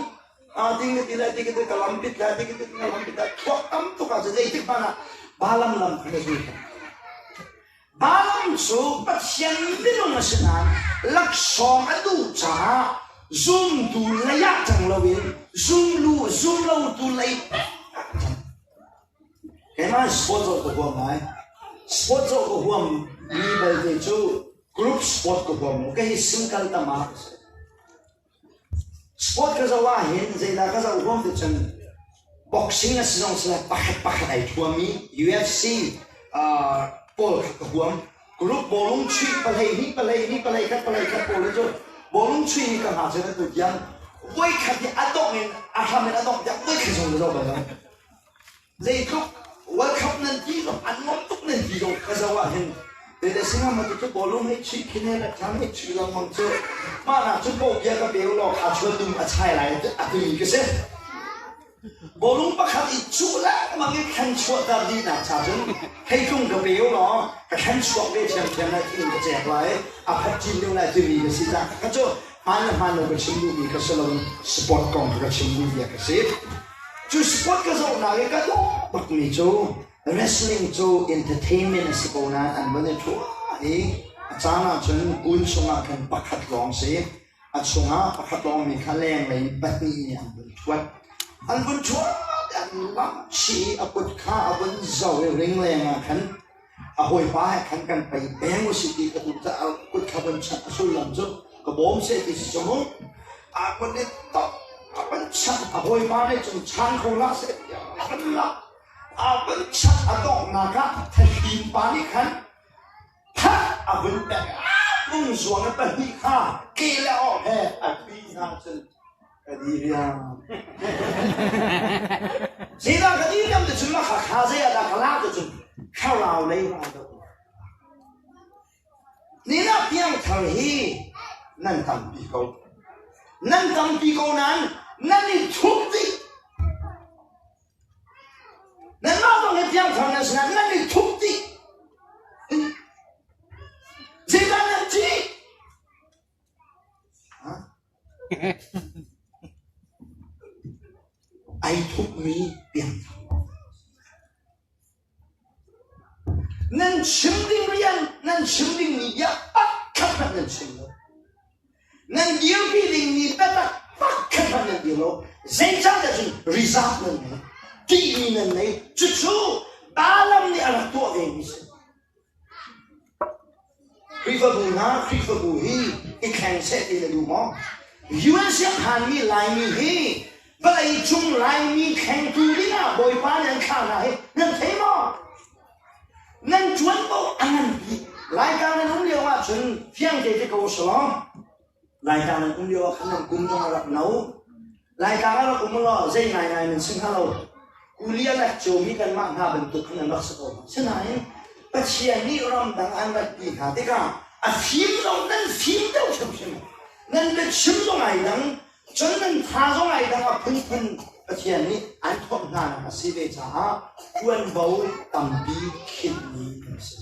aa ding ka ti lai ti ka ti ka lam pit lai ti ka ti ka lam pit lai thuak tam tuk ahcun zeitik hmanh ah Balaam lam kha na zul Balaam cu Pathian minung a si nain laksawng a duh caah zumtu lei ah cang loin zumlu zumlotu lei ah cang. Keimah sport zoh ka huam ngai. Sport zoh ka huam mi belte cu group sport ka huam lo. Ka hi single tama ka si. Sport ka zoh ahhin zeidah ka zoh huam ti cun boxing a si zong si lai pakhat pakhat ai thuam i UFC uh, pawl kha ka huam. Group bawlung chuih palei hnih palei hnih palei khat palei khat pawl hi cu bawlung chuih hi ka hngak cun atu tiang voi khat hi a dongh in a hram in a dongh tiang voi khat zong ka zoh bal lo. Zeitluk World Cup nan ti zong an nuam tuk nan ti zong ka zoh ahhin Zei singa ma cu bawlung hei chuih khi ne le thang hei chuih lengmang cu mah nak cu po bia ka beu law kha chuan dum a chai lai a timi ka si. Bawlung pakhat i cuh lengmang i thlen chuahter dihnak cha cun theitlung ka peu law ka thlen chuak ve ṭhiamṭhiam lai thing ka cek lai a phat cin deuh lai timi ka si cah ka cu hmaan le hmaan lo ka chim duhmi ka si lo sport kong ka chim duh bia ka si. Cu sport ka zohnak i ka dawh bakmi cu wrestling cu entertainment a si ko nain an van i ṭhua i a caan ahcun kun chungah khan pakhat lawng si a chungah pakhat lawngmi kha lenglei in pahnih nih an vun ṭhuat. An vun ṭhuat i an lamh chih i a kut kha a vun zo i ring lengah khan a hawipa he khan kan pei peng usih ti ka duh caah a kut kha vun chanh a sullam cu ka bawm seh ti si cu mu. A kut nih tok a van chanh a hawipa nih cun chan kho hlah seh tiah a van lak. A van chanh a donghnak ah thahlim pa nih khan That a vun pek lungzuang in pahnih kha ke le awk he a tui hna cun ka di riam. Zeidah ka di riam ti cun mah kha kha zei ah dah ka lak ti cun thlarau lei ra do. Ni nak piangthar hi nan tampi ko. Nan tampi ko nain nan i thup dih. Nanmah zong hi piangthar nan si nain nan i thup dih. Zeidah nan ṭih? Ai thupmi piangthar. Nan chim ding rian, nan chim dingmi bia pakhat hmanh nan chim lo. Nan dirpi dingmi biatak pakhat hmanh nan dir lo. Zeicahtiah cun reserve nan ngei, ṭihmi nan ngei. Cucu Balaam nih a rak tuah vemi a si. Khrihfabu hna, Khrihfabu hi i thleng seh ti na duh maw? US a phanmi Laimi hi vawlei cung Laimi thlengtu dingah Bawipa nih an thlah hna hi nan thei maw? Nan ṭuanvo a ngan bik. Laitlang nan um lio ahcun fiang te ti ko selaw Laitlang nan um lio ah khan nan kum zong a rak no. Laitlang a rak um law zei ngaingai nan si hnga lo. Kuli a lek ciomi kanmah hna bantuk khan an rak si ko hna. Sinain Pathian nih ramdang an ratpi hna tikah a fim zong nan fim deuh hrimhrim. Nan biachim zong ai dang, cun nan tha zong ai dang a phunphun Pathian nih an thawh hna nak a si ve caah ṭuanvo tampi khinhmi kan si.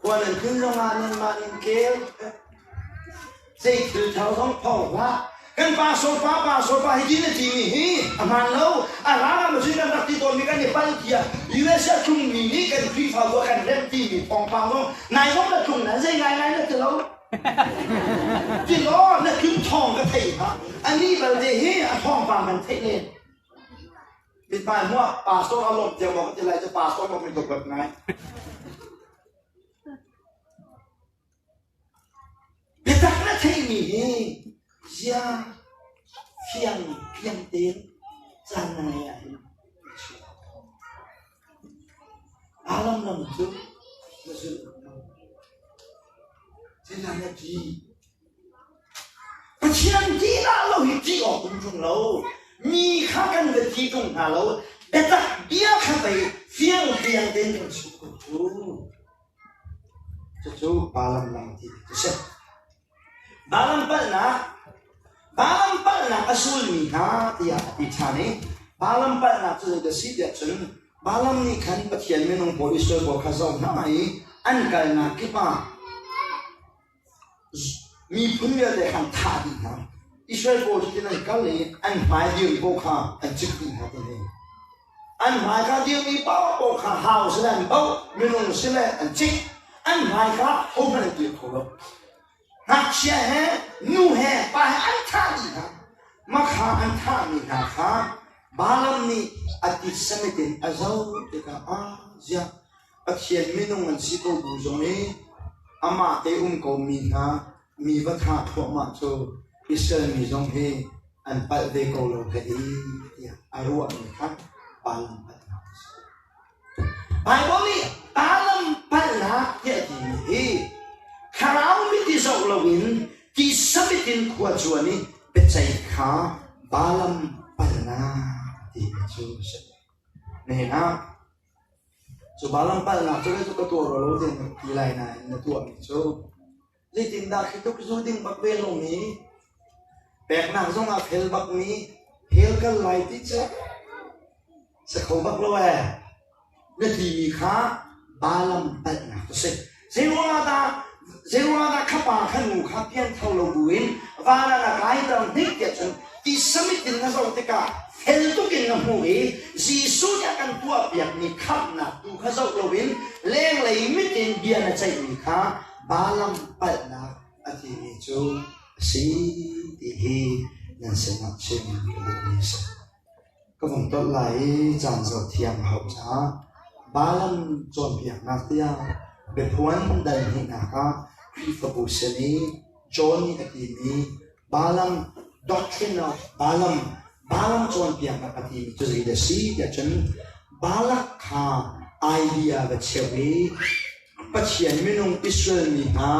Khua nan tlun zongah nanmah nan kel. Zei thil thar zong phawng hlah. Kan pa sofa pa sofa hi ti na timi hi a hmaan lo. A hlan ah macun kan rak ti tawnmi kan i pal tiah US a tlungmi nih kan Khrihfabu a kan remh timi thawngpang zong nai zong na tlung na zei ngaingai na ti lo. Ti law na tlun thawng ka thei ha. Anih balte hi a thawngpang kan theih len. Mithmai hmuah pastor a lawmh tiang maw ka ti lai cu pastor maw mi dawt ngai. Biatak na theihmi hi zia fiang piang tein caan na ngei ahhin Alam lam cu na zulh lo. Zeidah na ti? Pathian ti dah lo hi ṭih awk um ṭung lo. Mi kha kan va ti ṭung hna lo. Biatak bia kha pei fiang piang tein kan chim ko cu. Cucu Balaam lam ti cu si. Balaam palhnak Balaam palhnak a sulmi hna tiah a ti ṭhan i Balaam palhnak cu zeidah si tiah cun Balaam nih khan Pathian minung pawl Israel pawl kha zoh hna i an kalnak kip ah Miphun vialte kha an thah dih hna. Israel pawl cu tin an kal i an hmai dirmi paoh kha an cik dih hna ti hi. An hmai kha dirmi paohpaoh kha hau sile an boh, minung sile an cik. An hmai kha hohmanh an dir kho lo. Ngakchia he, nu he, pa he an thah dih hna. Mah kha an thahmi hna kha Balaam nih a titsamit in a zoh tikah, ah ziah Pathian minung an si ko bu zong i amah te um komi hna mi va thah thluahmah cu Israel mi zong hi an palh ve ko lo ka i tiah a ruahmi kha Balaam palhnak a si. Baibal nih Balaam palhnak tiah a timi hi thlarau mit i zoh loin tisa mit in khua cuan i biaceih kha Balaam palhnak ti cu a si. Nihin ah. Cu Balaam palhnak cu kei cu ka tuah rua lo tiah na ti lai nain na tuahmi cu zeitindah khi tluk zu ding bak ve lomi peknak zong ah fel bakmi hell kal lai ti cu si kho bak lo ee. Na timi kha Balaam palhnak a si. Zeiruangah dah zeiruangah dah kha pa kha nu kha pianthar lo buin van ah na kaiter hnik tiah cun ti samit in na zoh tikah fel tuk in na hmuh i Jesuh nih a kan tuahpiakmi khamhnak tu kha zoh loin lenglei mit in bia na ceihmi kha Balaam palhnak a timi cu a si ti hi nan sinah chim ka duhmi a si. Ka vung tolh lai i caan zoh thiam a hauh caah Balaam cawnpiaknak tiah biaphuan dal hnihnak ah Khrihfabu sin i John nih a timi Balaam doctrine of Balaam Balaam cawnpiaknak a timi cu zeidah a si tiah cun Balak kha idea va cheuh i Pathian minung Israel mi hna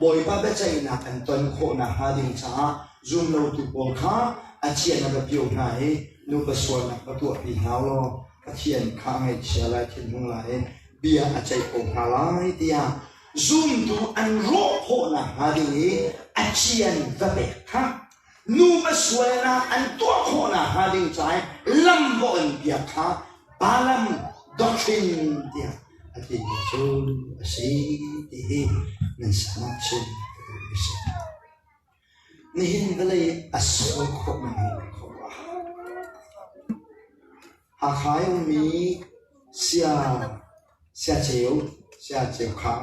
Bawipa biaceihnak an ton khawh nakhnga ding caah zumlotu pawl kha a cian a va pio hna i nupa sualnak va tuahpi hna u law Pathian kha a ngaihchia lai thinhung lai i bia a ceih ko hna lai tiah zumtu an rawh khawh nakhnga ding i a cian va pek kha nupa sualnak an tuah khawh nakhnga ding ca i lam va on piak kha Balaam doctrine tiah a timi cu a si ti hi nan sinah chim ka duhmi a si. Nihin vawlei a sual khawh man hi khuaruah. Hakha i ummi sia sia ceu sia ceu khar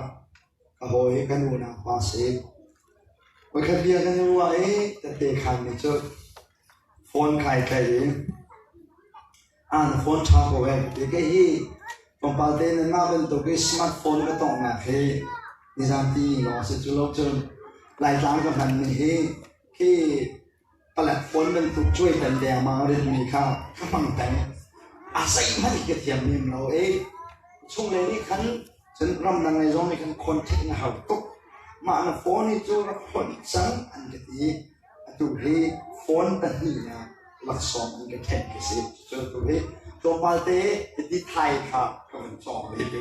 ka hawi kan unau pa si. Voikhat bia kan i ruah i tette khan nih cu phone kai tlaih i An phone ṭha ko ee. Kei hi tlawmpal te nanmah bantuk i smartphone ka tonghnak hi nizan ti lawng si cu lo cun Laitlang ka hmanmi hi khi palek phone bantuk cuai tan dengmang a ritmi kha ka hmang peng. A zeihmanh hi ka thiam lem lo i chungle nih khan cun ramdang lei zong nih khan contact na hau tuk. Mah na phone hi cu rak hlonh cang an ka ti. Atu hi phone pahnihnak laksawng an ka ṭhenh ka si. Cucu atu hi tlawmpal te ti thai kha ka van cawng ve te.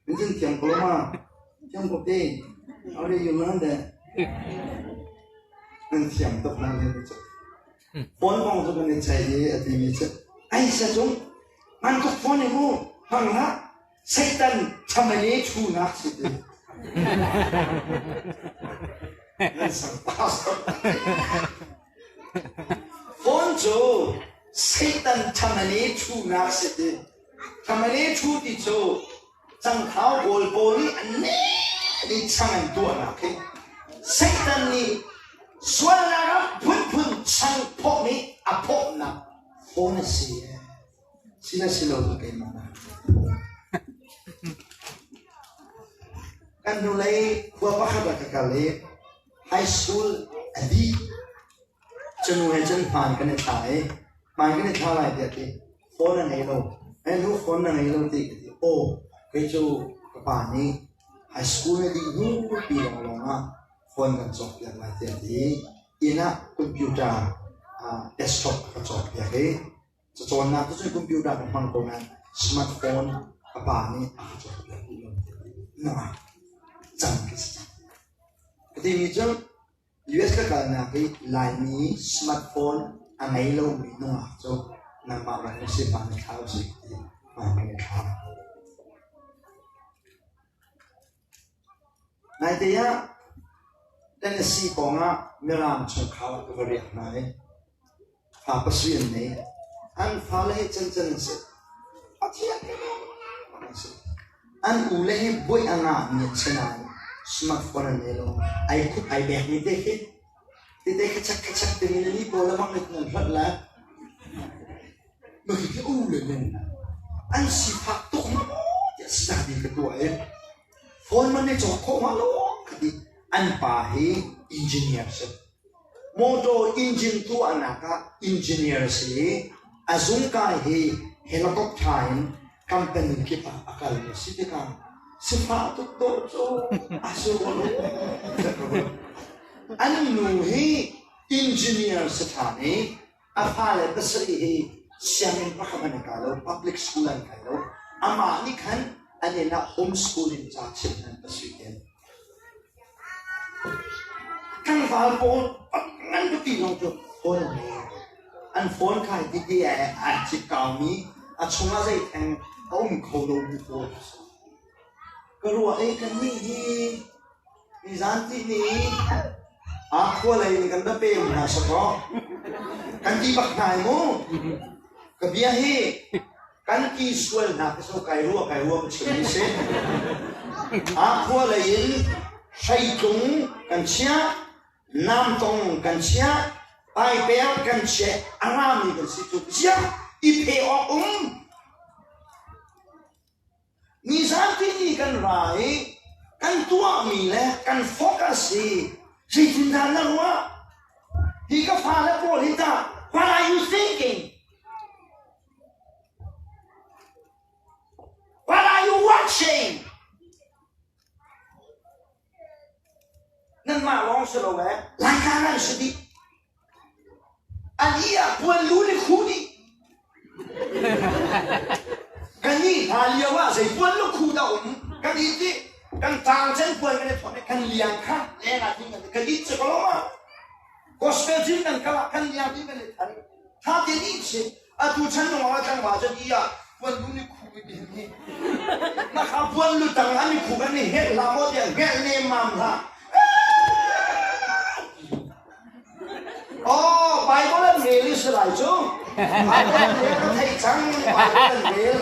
Nan cun thiam ko ma? Thiam ko te. How did you learn that? Nan thiam tuk nan hin cu. Phone kong cu kan i ceih i a timi cu ai sa cung man tuk phone i mu hmang hlah Satan chamane chunak si ti. Nan sang pastor. Phone cu Satan chamane chunak si ti. Chamane chu ti cu cangthau kawl pawl nih an ne ni chang an tuahnak hi Satan nih sualnak ah phunphun chang phawh nih a phawhnak phone a si. Si le si lo cu keimah na. Kan hnulei khua pakhat ah ka kal i high school a dih. Cunu he cun hmaan kan i thla i hmaan kan i thla lai tiah ti phone a ngei lo. Ai nu phone na ngei lo ti ka ti. Aw kei cu ka pa nih high school na dih hnu pi lawnglawng ah phone kan cawkpiak lai tiah ti. Inn ah computer desktop a ka cawkpiak i Cacawnnak cu computer ka hmang ko nain smartphone ka pa nih a ka cawnpiak duh lo na cang ka si cang. Ka timi cu US ka kalnak i Laimi smartphone a ngei lomi nungak cu nangmah lawng na si hmaan na thla usih ti hmaan kan i thla. Naite ah Tennessee pawng ah Mirang chungkhar ah ka va riak hna i Fa pasarih an nei. An fale hi cancan an si. A thiam an si. An ule hi buai a ngahmi an si nain smartphone an nei lo. Ai khup ai bekmi te khi tete khachak khachak timi na ni pawl le bang nih nan hlonh le mah hi u le nu an sifak tuk ma maw tiah study ka tuah i phone man nih cawk khawh ma lo ka ti an pa hi engineer si Motor engine tuahnak ah engineer a si i a zungkai hi helicopter in company kip ah a kalmi a si tikah sifah tuk dawh cu a si rua lo. An nu hi engineer si ṭhan i a fale pasarih hi sianginn pakhat an kai lo, public school an kai lo. Amah nih khan an inn ah homeschool in ca chimh nan ka si ten. Tlangval pawl ngan pipi zong cu phone an ngei. An phone kha titi ai cik-kaumi a chungah zei theng a um kho lomi pawl a si. Ka ruah i kannih hi nizan tihni aa khua lei in kan va pem hna sakaw kan ti bak hna i mu. Ka bia hi kan ti sual hna ka so kai ruah kai ruah ka chim mi si. Aa khua lei in hreitlung kan chiah, namtong kan chiah, paiper kan chiah, a rami kan si cu ziah i phe awk um. Nizan ni kan ra i kan tuahmi le kan focus hi zeitindah na ruah? Hi ka fale pawl hi tah what are you thinking? What are you watching? Nanmah lawng si lo ee, Laitlang an si dih. An i ah puan lu nih khu dih. Kan nih hna lio ah zei puan lu khu dah um kan i ti kan tang cen puan kan i thuam i kan liang kha leng ah tin kan kan it cu ko lo ma. Gospel gym kan kal ah kan liang ti kan i than. Tha te nih si atu chan nung ah tlangval cun i ah puan lu nih khu i ti hi. Na kha puan lu tang an i khu kan i helh hlah maw tiah ngelh nemmam hlah. Oh, Bible an rel i si lai cu. Bible an rel ka theih cang. Bible an rel.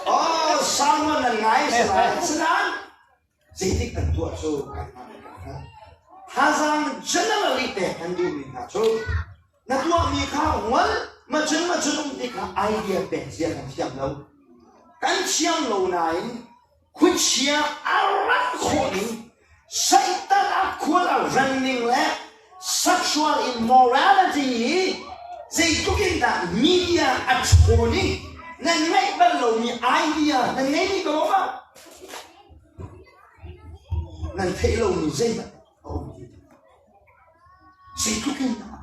Oh, sermon an ngai si lai. Asinain zeitik an tuah cu kanmah nih kan hngalh. Thazaang generally pek kan duhmi hna cu na tuahmi kha ngol macun macun um ti kha idea pek zia kan thiam lo. Kan thiam lo nain Khuachia a ran khawh ning, Satan a khual a ran ning le sexual immorality hi zeitluk in dah media a ṭhawn i nan ngeih bal lomi idea nan ngeimi ko ma? Nan theih lomi zeihmanh a um ti lo. Zeitluk in dah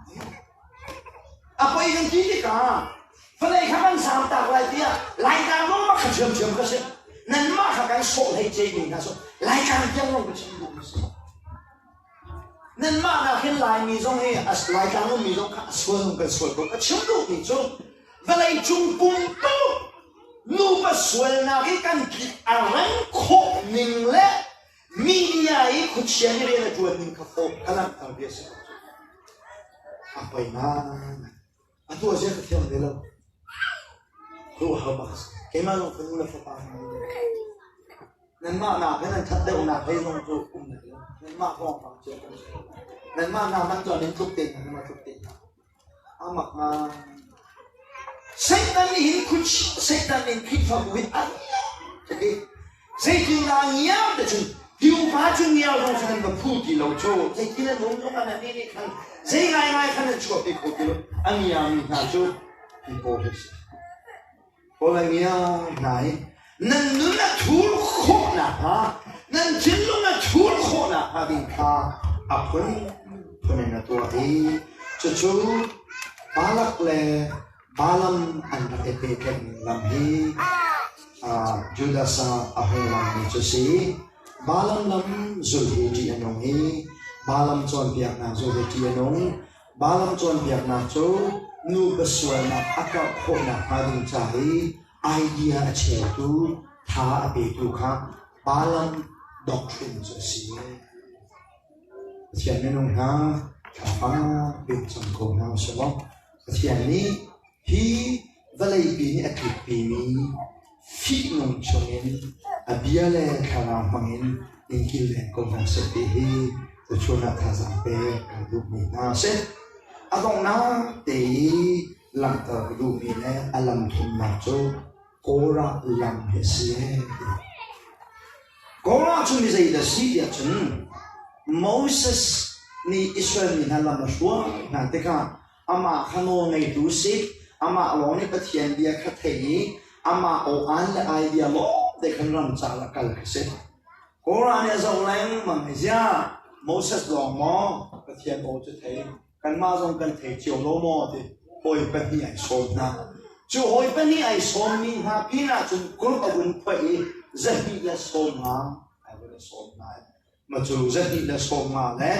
a poi kan ti tikah vawlei kha kan zaamtak lai tiah Laitlang zong mah kha ṭhiamṭhiam ka si. Nanmah kha kan sawh hlei ceimi hna cu Laitlang tiang lawng ka chim duhmi si. Nanmah nak hin Laimi zong hi Laitlang ummi zong kha a sual zong kan sual ko. Ka chim duhmi cu vawlei cung pumpuluk nupa sualnak hi kan tlik a reng khawh ning le media i khuachia nih rian a ṭuan ning kha fawh ka langhter bia si ko. A poi ngai. A tuah zia ka thiam ve lo. Ruah bak a si. Keimah zong fanu le fapa Nanmah nak hin an ṭhat deuhnak hlei zong cu um lai lo. Nanmah thawngpang cio kan si. Nanmah nak man cu an in tluk te hna, nanmah tluk te hna. Amak ngai. Satan nih hin khuch Satan nih Khrihfabu hi a ngiau. Zeitindah a ngiau te cun Tiupa cu ngiau zong khan an va phu ti lo cu zeitin an um zong an nih nih khan zei ngaingai khan an chuahpi kho ti lo a ngiami hna cu hi pawl hi si. Paul a ngiau hna i nan nun a thur khawh nakhnga nan thinlung a thur khawh nakhnga ding kha a phun phun in a tuah i cucu Balak le Balaam an rak i pehtlaih ning lam hi Judas ah a hung langmi cu si. Balaam lam zulh hi ṭih a nung i Balaam cawnpiaknak zulh hi ṭih a nung. Balaam cawnpiaknak cu nupa sualnak a karh khawh nakhnga ding ca i idea a cheutu, tha a petu kha Balaam doctrine cu a si. Pathian minung hna thla fak in cam ko hna usih law Pathian nih hi vawleipi nih a tlukpimi fihnung chungin a bia le thlarau hmangin in kilveng ko hna seh ti hi tuchun ah thazaang pek kan duhmi hna a si. A donghnak te i langhter ka duhmi le a lam thumnak cu Korah lam hi a si. Korah cu mi zeidah a si tiah cun Moses nih Israel mi hna lam a hruai hna tikah amah kha nawlngeitu si, amah lawng nih Pathian bia kha thei i amah aw-an le idea lawngte khan ram cal a kal kha si. Korah nih a zoh lengmang i ziah Moses lawng maw Pathian aw cu thei kanmah zong kan thei cio lo maw ti hawi pahnih ai sawm hna. Cu hawi pahnih ai sawmmi hna pinah cun group a vun phoih i 250 ai vun i sawm hna. Mah cu 250 le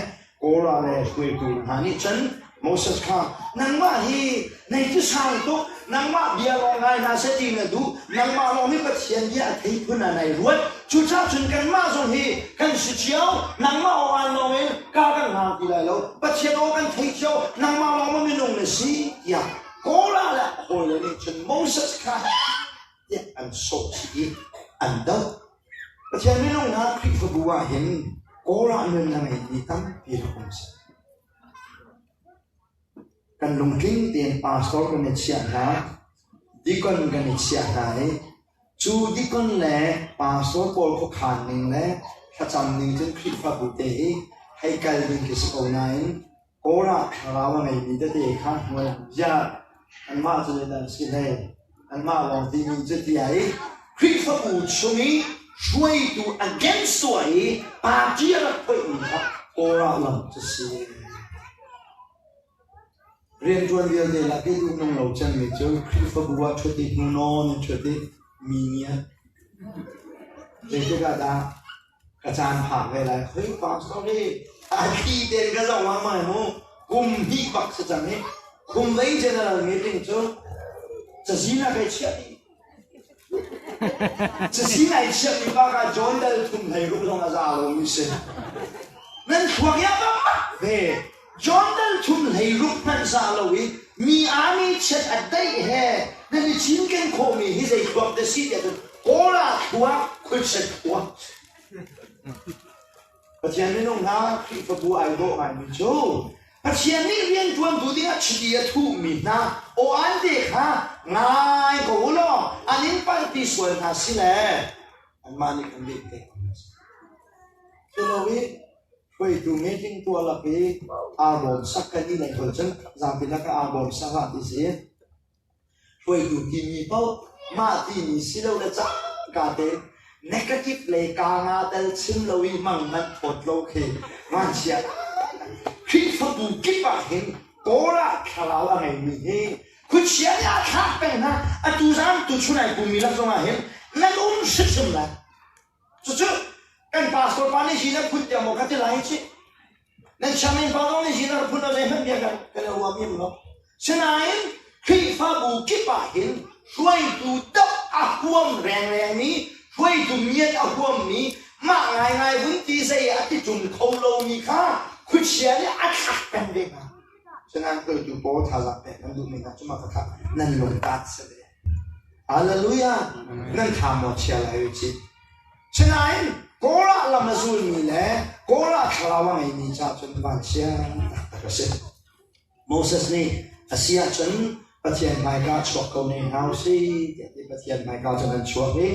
Korah le hruaitu hna nih cun Moses kha nangmah hi nei ti sang tuk nangmah bia lawng ngai hna seh ti na duh nangmah lawng hi Pathian bia a thei phun ah nai ruat cucaah cun kanmah zong hi kan si cio nangmah aw aan lawng in ka kan hlang ti lai lo Pathian aw kan thei cio nangmah lawng maw minung na si tiah Korah le a hawile nih cun Moses kha tiah an sawh chih i an doh. Pathian minung hna Khrihfabu ah hin Korah nun a ngeimi tampi rak um seh. Kan lungtling tein pastor kan i chiah hna, deacon kan i chiah hna i cu deacon le pastor pawl khuakhan ning le thlacam ning cun Khrihfabu te hi hei kal ding khi si ko nain Korah thlarau a ngeimi tete kha hmual bia anmah cu zeidah an si hlei anmah lawng timi cu tiah i Khrihfabu chung i hruaitu against tuah i party a rak phoihmi kha Korah lam cu si. Rianṭuan vialte lak i duh nung lo cemmi cu Khrihfabu ah ṭhut i hnu nawn in ṭhut i mi ngiat. Zeitik ah dah ka caan phak ve lai khoi pastor hi a thli tein ka zoh lengmang mu kum hnih bak si cang hi kum lei general meeting cu cazin ah kai chiah dih cazin ai chiah mi pa ka John Dal thum hlei ruk zong a za lo mi si nan thluak ya bak ve John Dal thum hlei ruk hmanh za lo i mi a mi chiat a daih he nan i cinken khawh mi hi zei thluak te si tiah cun Kawla thluak khuiset thluak Pathian minung hna Khrihfabu ai dawh ngaimi cu Pathian nih rianṭuantu dingah chiti a thuhmi hna aw-an te kha ngai ko u law an in palhpi sual hna si le anmah nih kan leh te ko hna seh. Culo i hruaitu meeting tuah lak i aa bawm sak kan i lei hol cun zapi lakah aa bawm sak ah ti si. Hruaitu timi paoh mah timi si lo le cangka tein negative lei kaa nga tel chim lo i mang manh phawt lo khi vanchia. Khrihfabu kip ah hin Korah thlarau a ngeimi hi khuachia nih a thlak peng hna. Atu zan tuchun ai pummi lak zongah hin nan um hrimhrim lai. Cucu kan pastor pa nih hi na phun tiang maw ka ti lai cih. Nan sianginn pa zong nih hi na phun zeihmanh bia kan kan ruam im lo. Sinain Khrihfabu kip ah hin hruaitu doh a huam rengrengmi, hruaitu miat a huammi, mah ngaingai vun ti zei a ti ṭung kho lomi kha khuachia nih a thlak peng ve hna. Sinain hruaitu pawl thazaang pek kan duhmi hna cu mah kha nan lungtaat si ve. Hallelujah! Nan tha maw chia lai u cih. Sinain Korah lam a zulmi le Korah thlarau a ngeimi caah cun vanchia taktak a si. Moses nih a si ahcun Pathian hmaika chuak ko ne hna u sih tiah ti Pathian hmaika cun an chuak i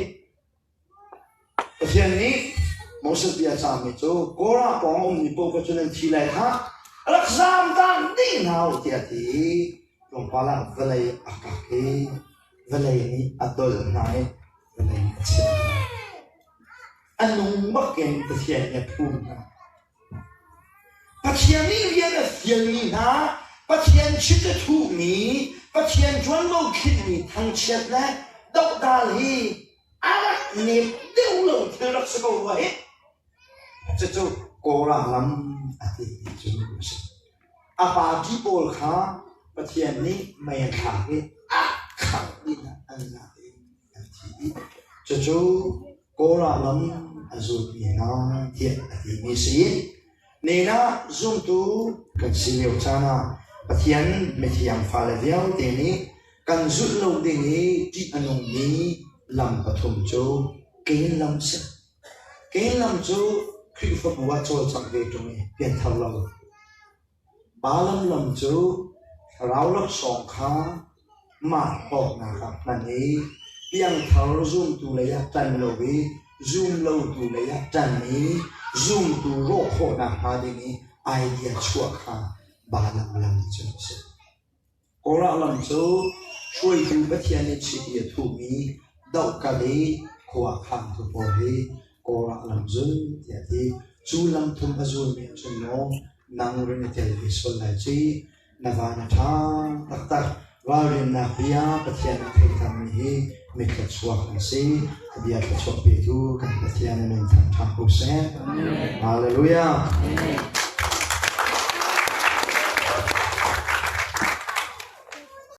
Pathian nih Moses bia cahmi cu Korah pawng ummi paoh cu nan thi lai khah rak zaamtak dih hna u tiah a ti i tlawmpal ah vawlei a kak i vawlei nih a dolh hna i vawlei nih a chimh hna. A nung bakin Pathian nih a phum hna. Pathian nih rian a fialmi hna, Pathian chit a thuhmi, Pathian ṭuanvo khinhmi thangchiat le dohdal hi a rak nep deuh lo thil rak si ko rua hih. Cucu Korah lam a timi cu a si. A party pawl kha Pathian nih mei a thlak i a khangh dih hna an za in an thi dih. Cucu Korah lam a zulmi hna tiah a timi si. Nina zumtu kan si lio caan ah Pathian mithiang fale vialte nih kan zulh lo ding i ṭih a nungmi lam pathum cu Kain lam si. Kain lam cu Khrihfabu ah cawlcangh ve ṭung i pianthar lo. Balaam lam cu thlarau laksawng kha mah hlawknak ah hman i piangthar zumtu lei ah ṭan lo i zum lotu lei ah ṭan i zumtu rawh khawhnak hnga ding i idea chuah kha Balaam lam cu a si. Korah lam cu hruaitu Pathian nih chiti a thuhmi dohkalh i khua a khangtu pawl hi Korah lam zul tiah a ti. Cu lam thum a zulmi ahcun maw nang ring a tel ve sual lai ci, na van a ṭha taktak. Ralrinnak bia Pathian a theihtermi hi mithluachuak an si. A bia thluachuah petu kan Pathian a min thangṭhat ko seh. Hallelujah.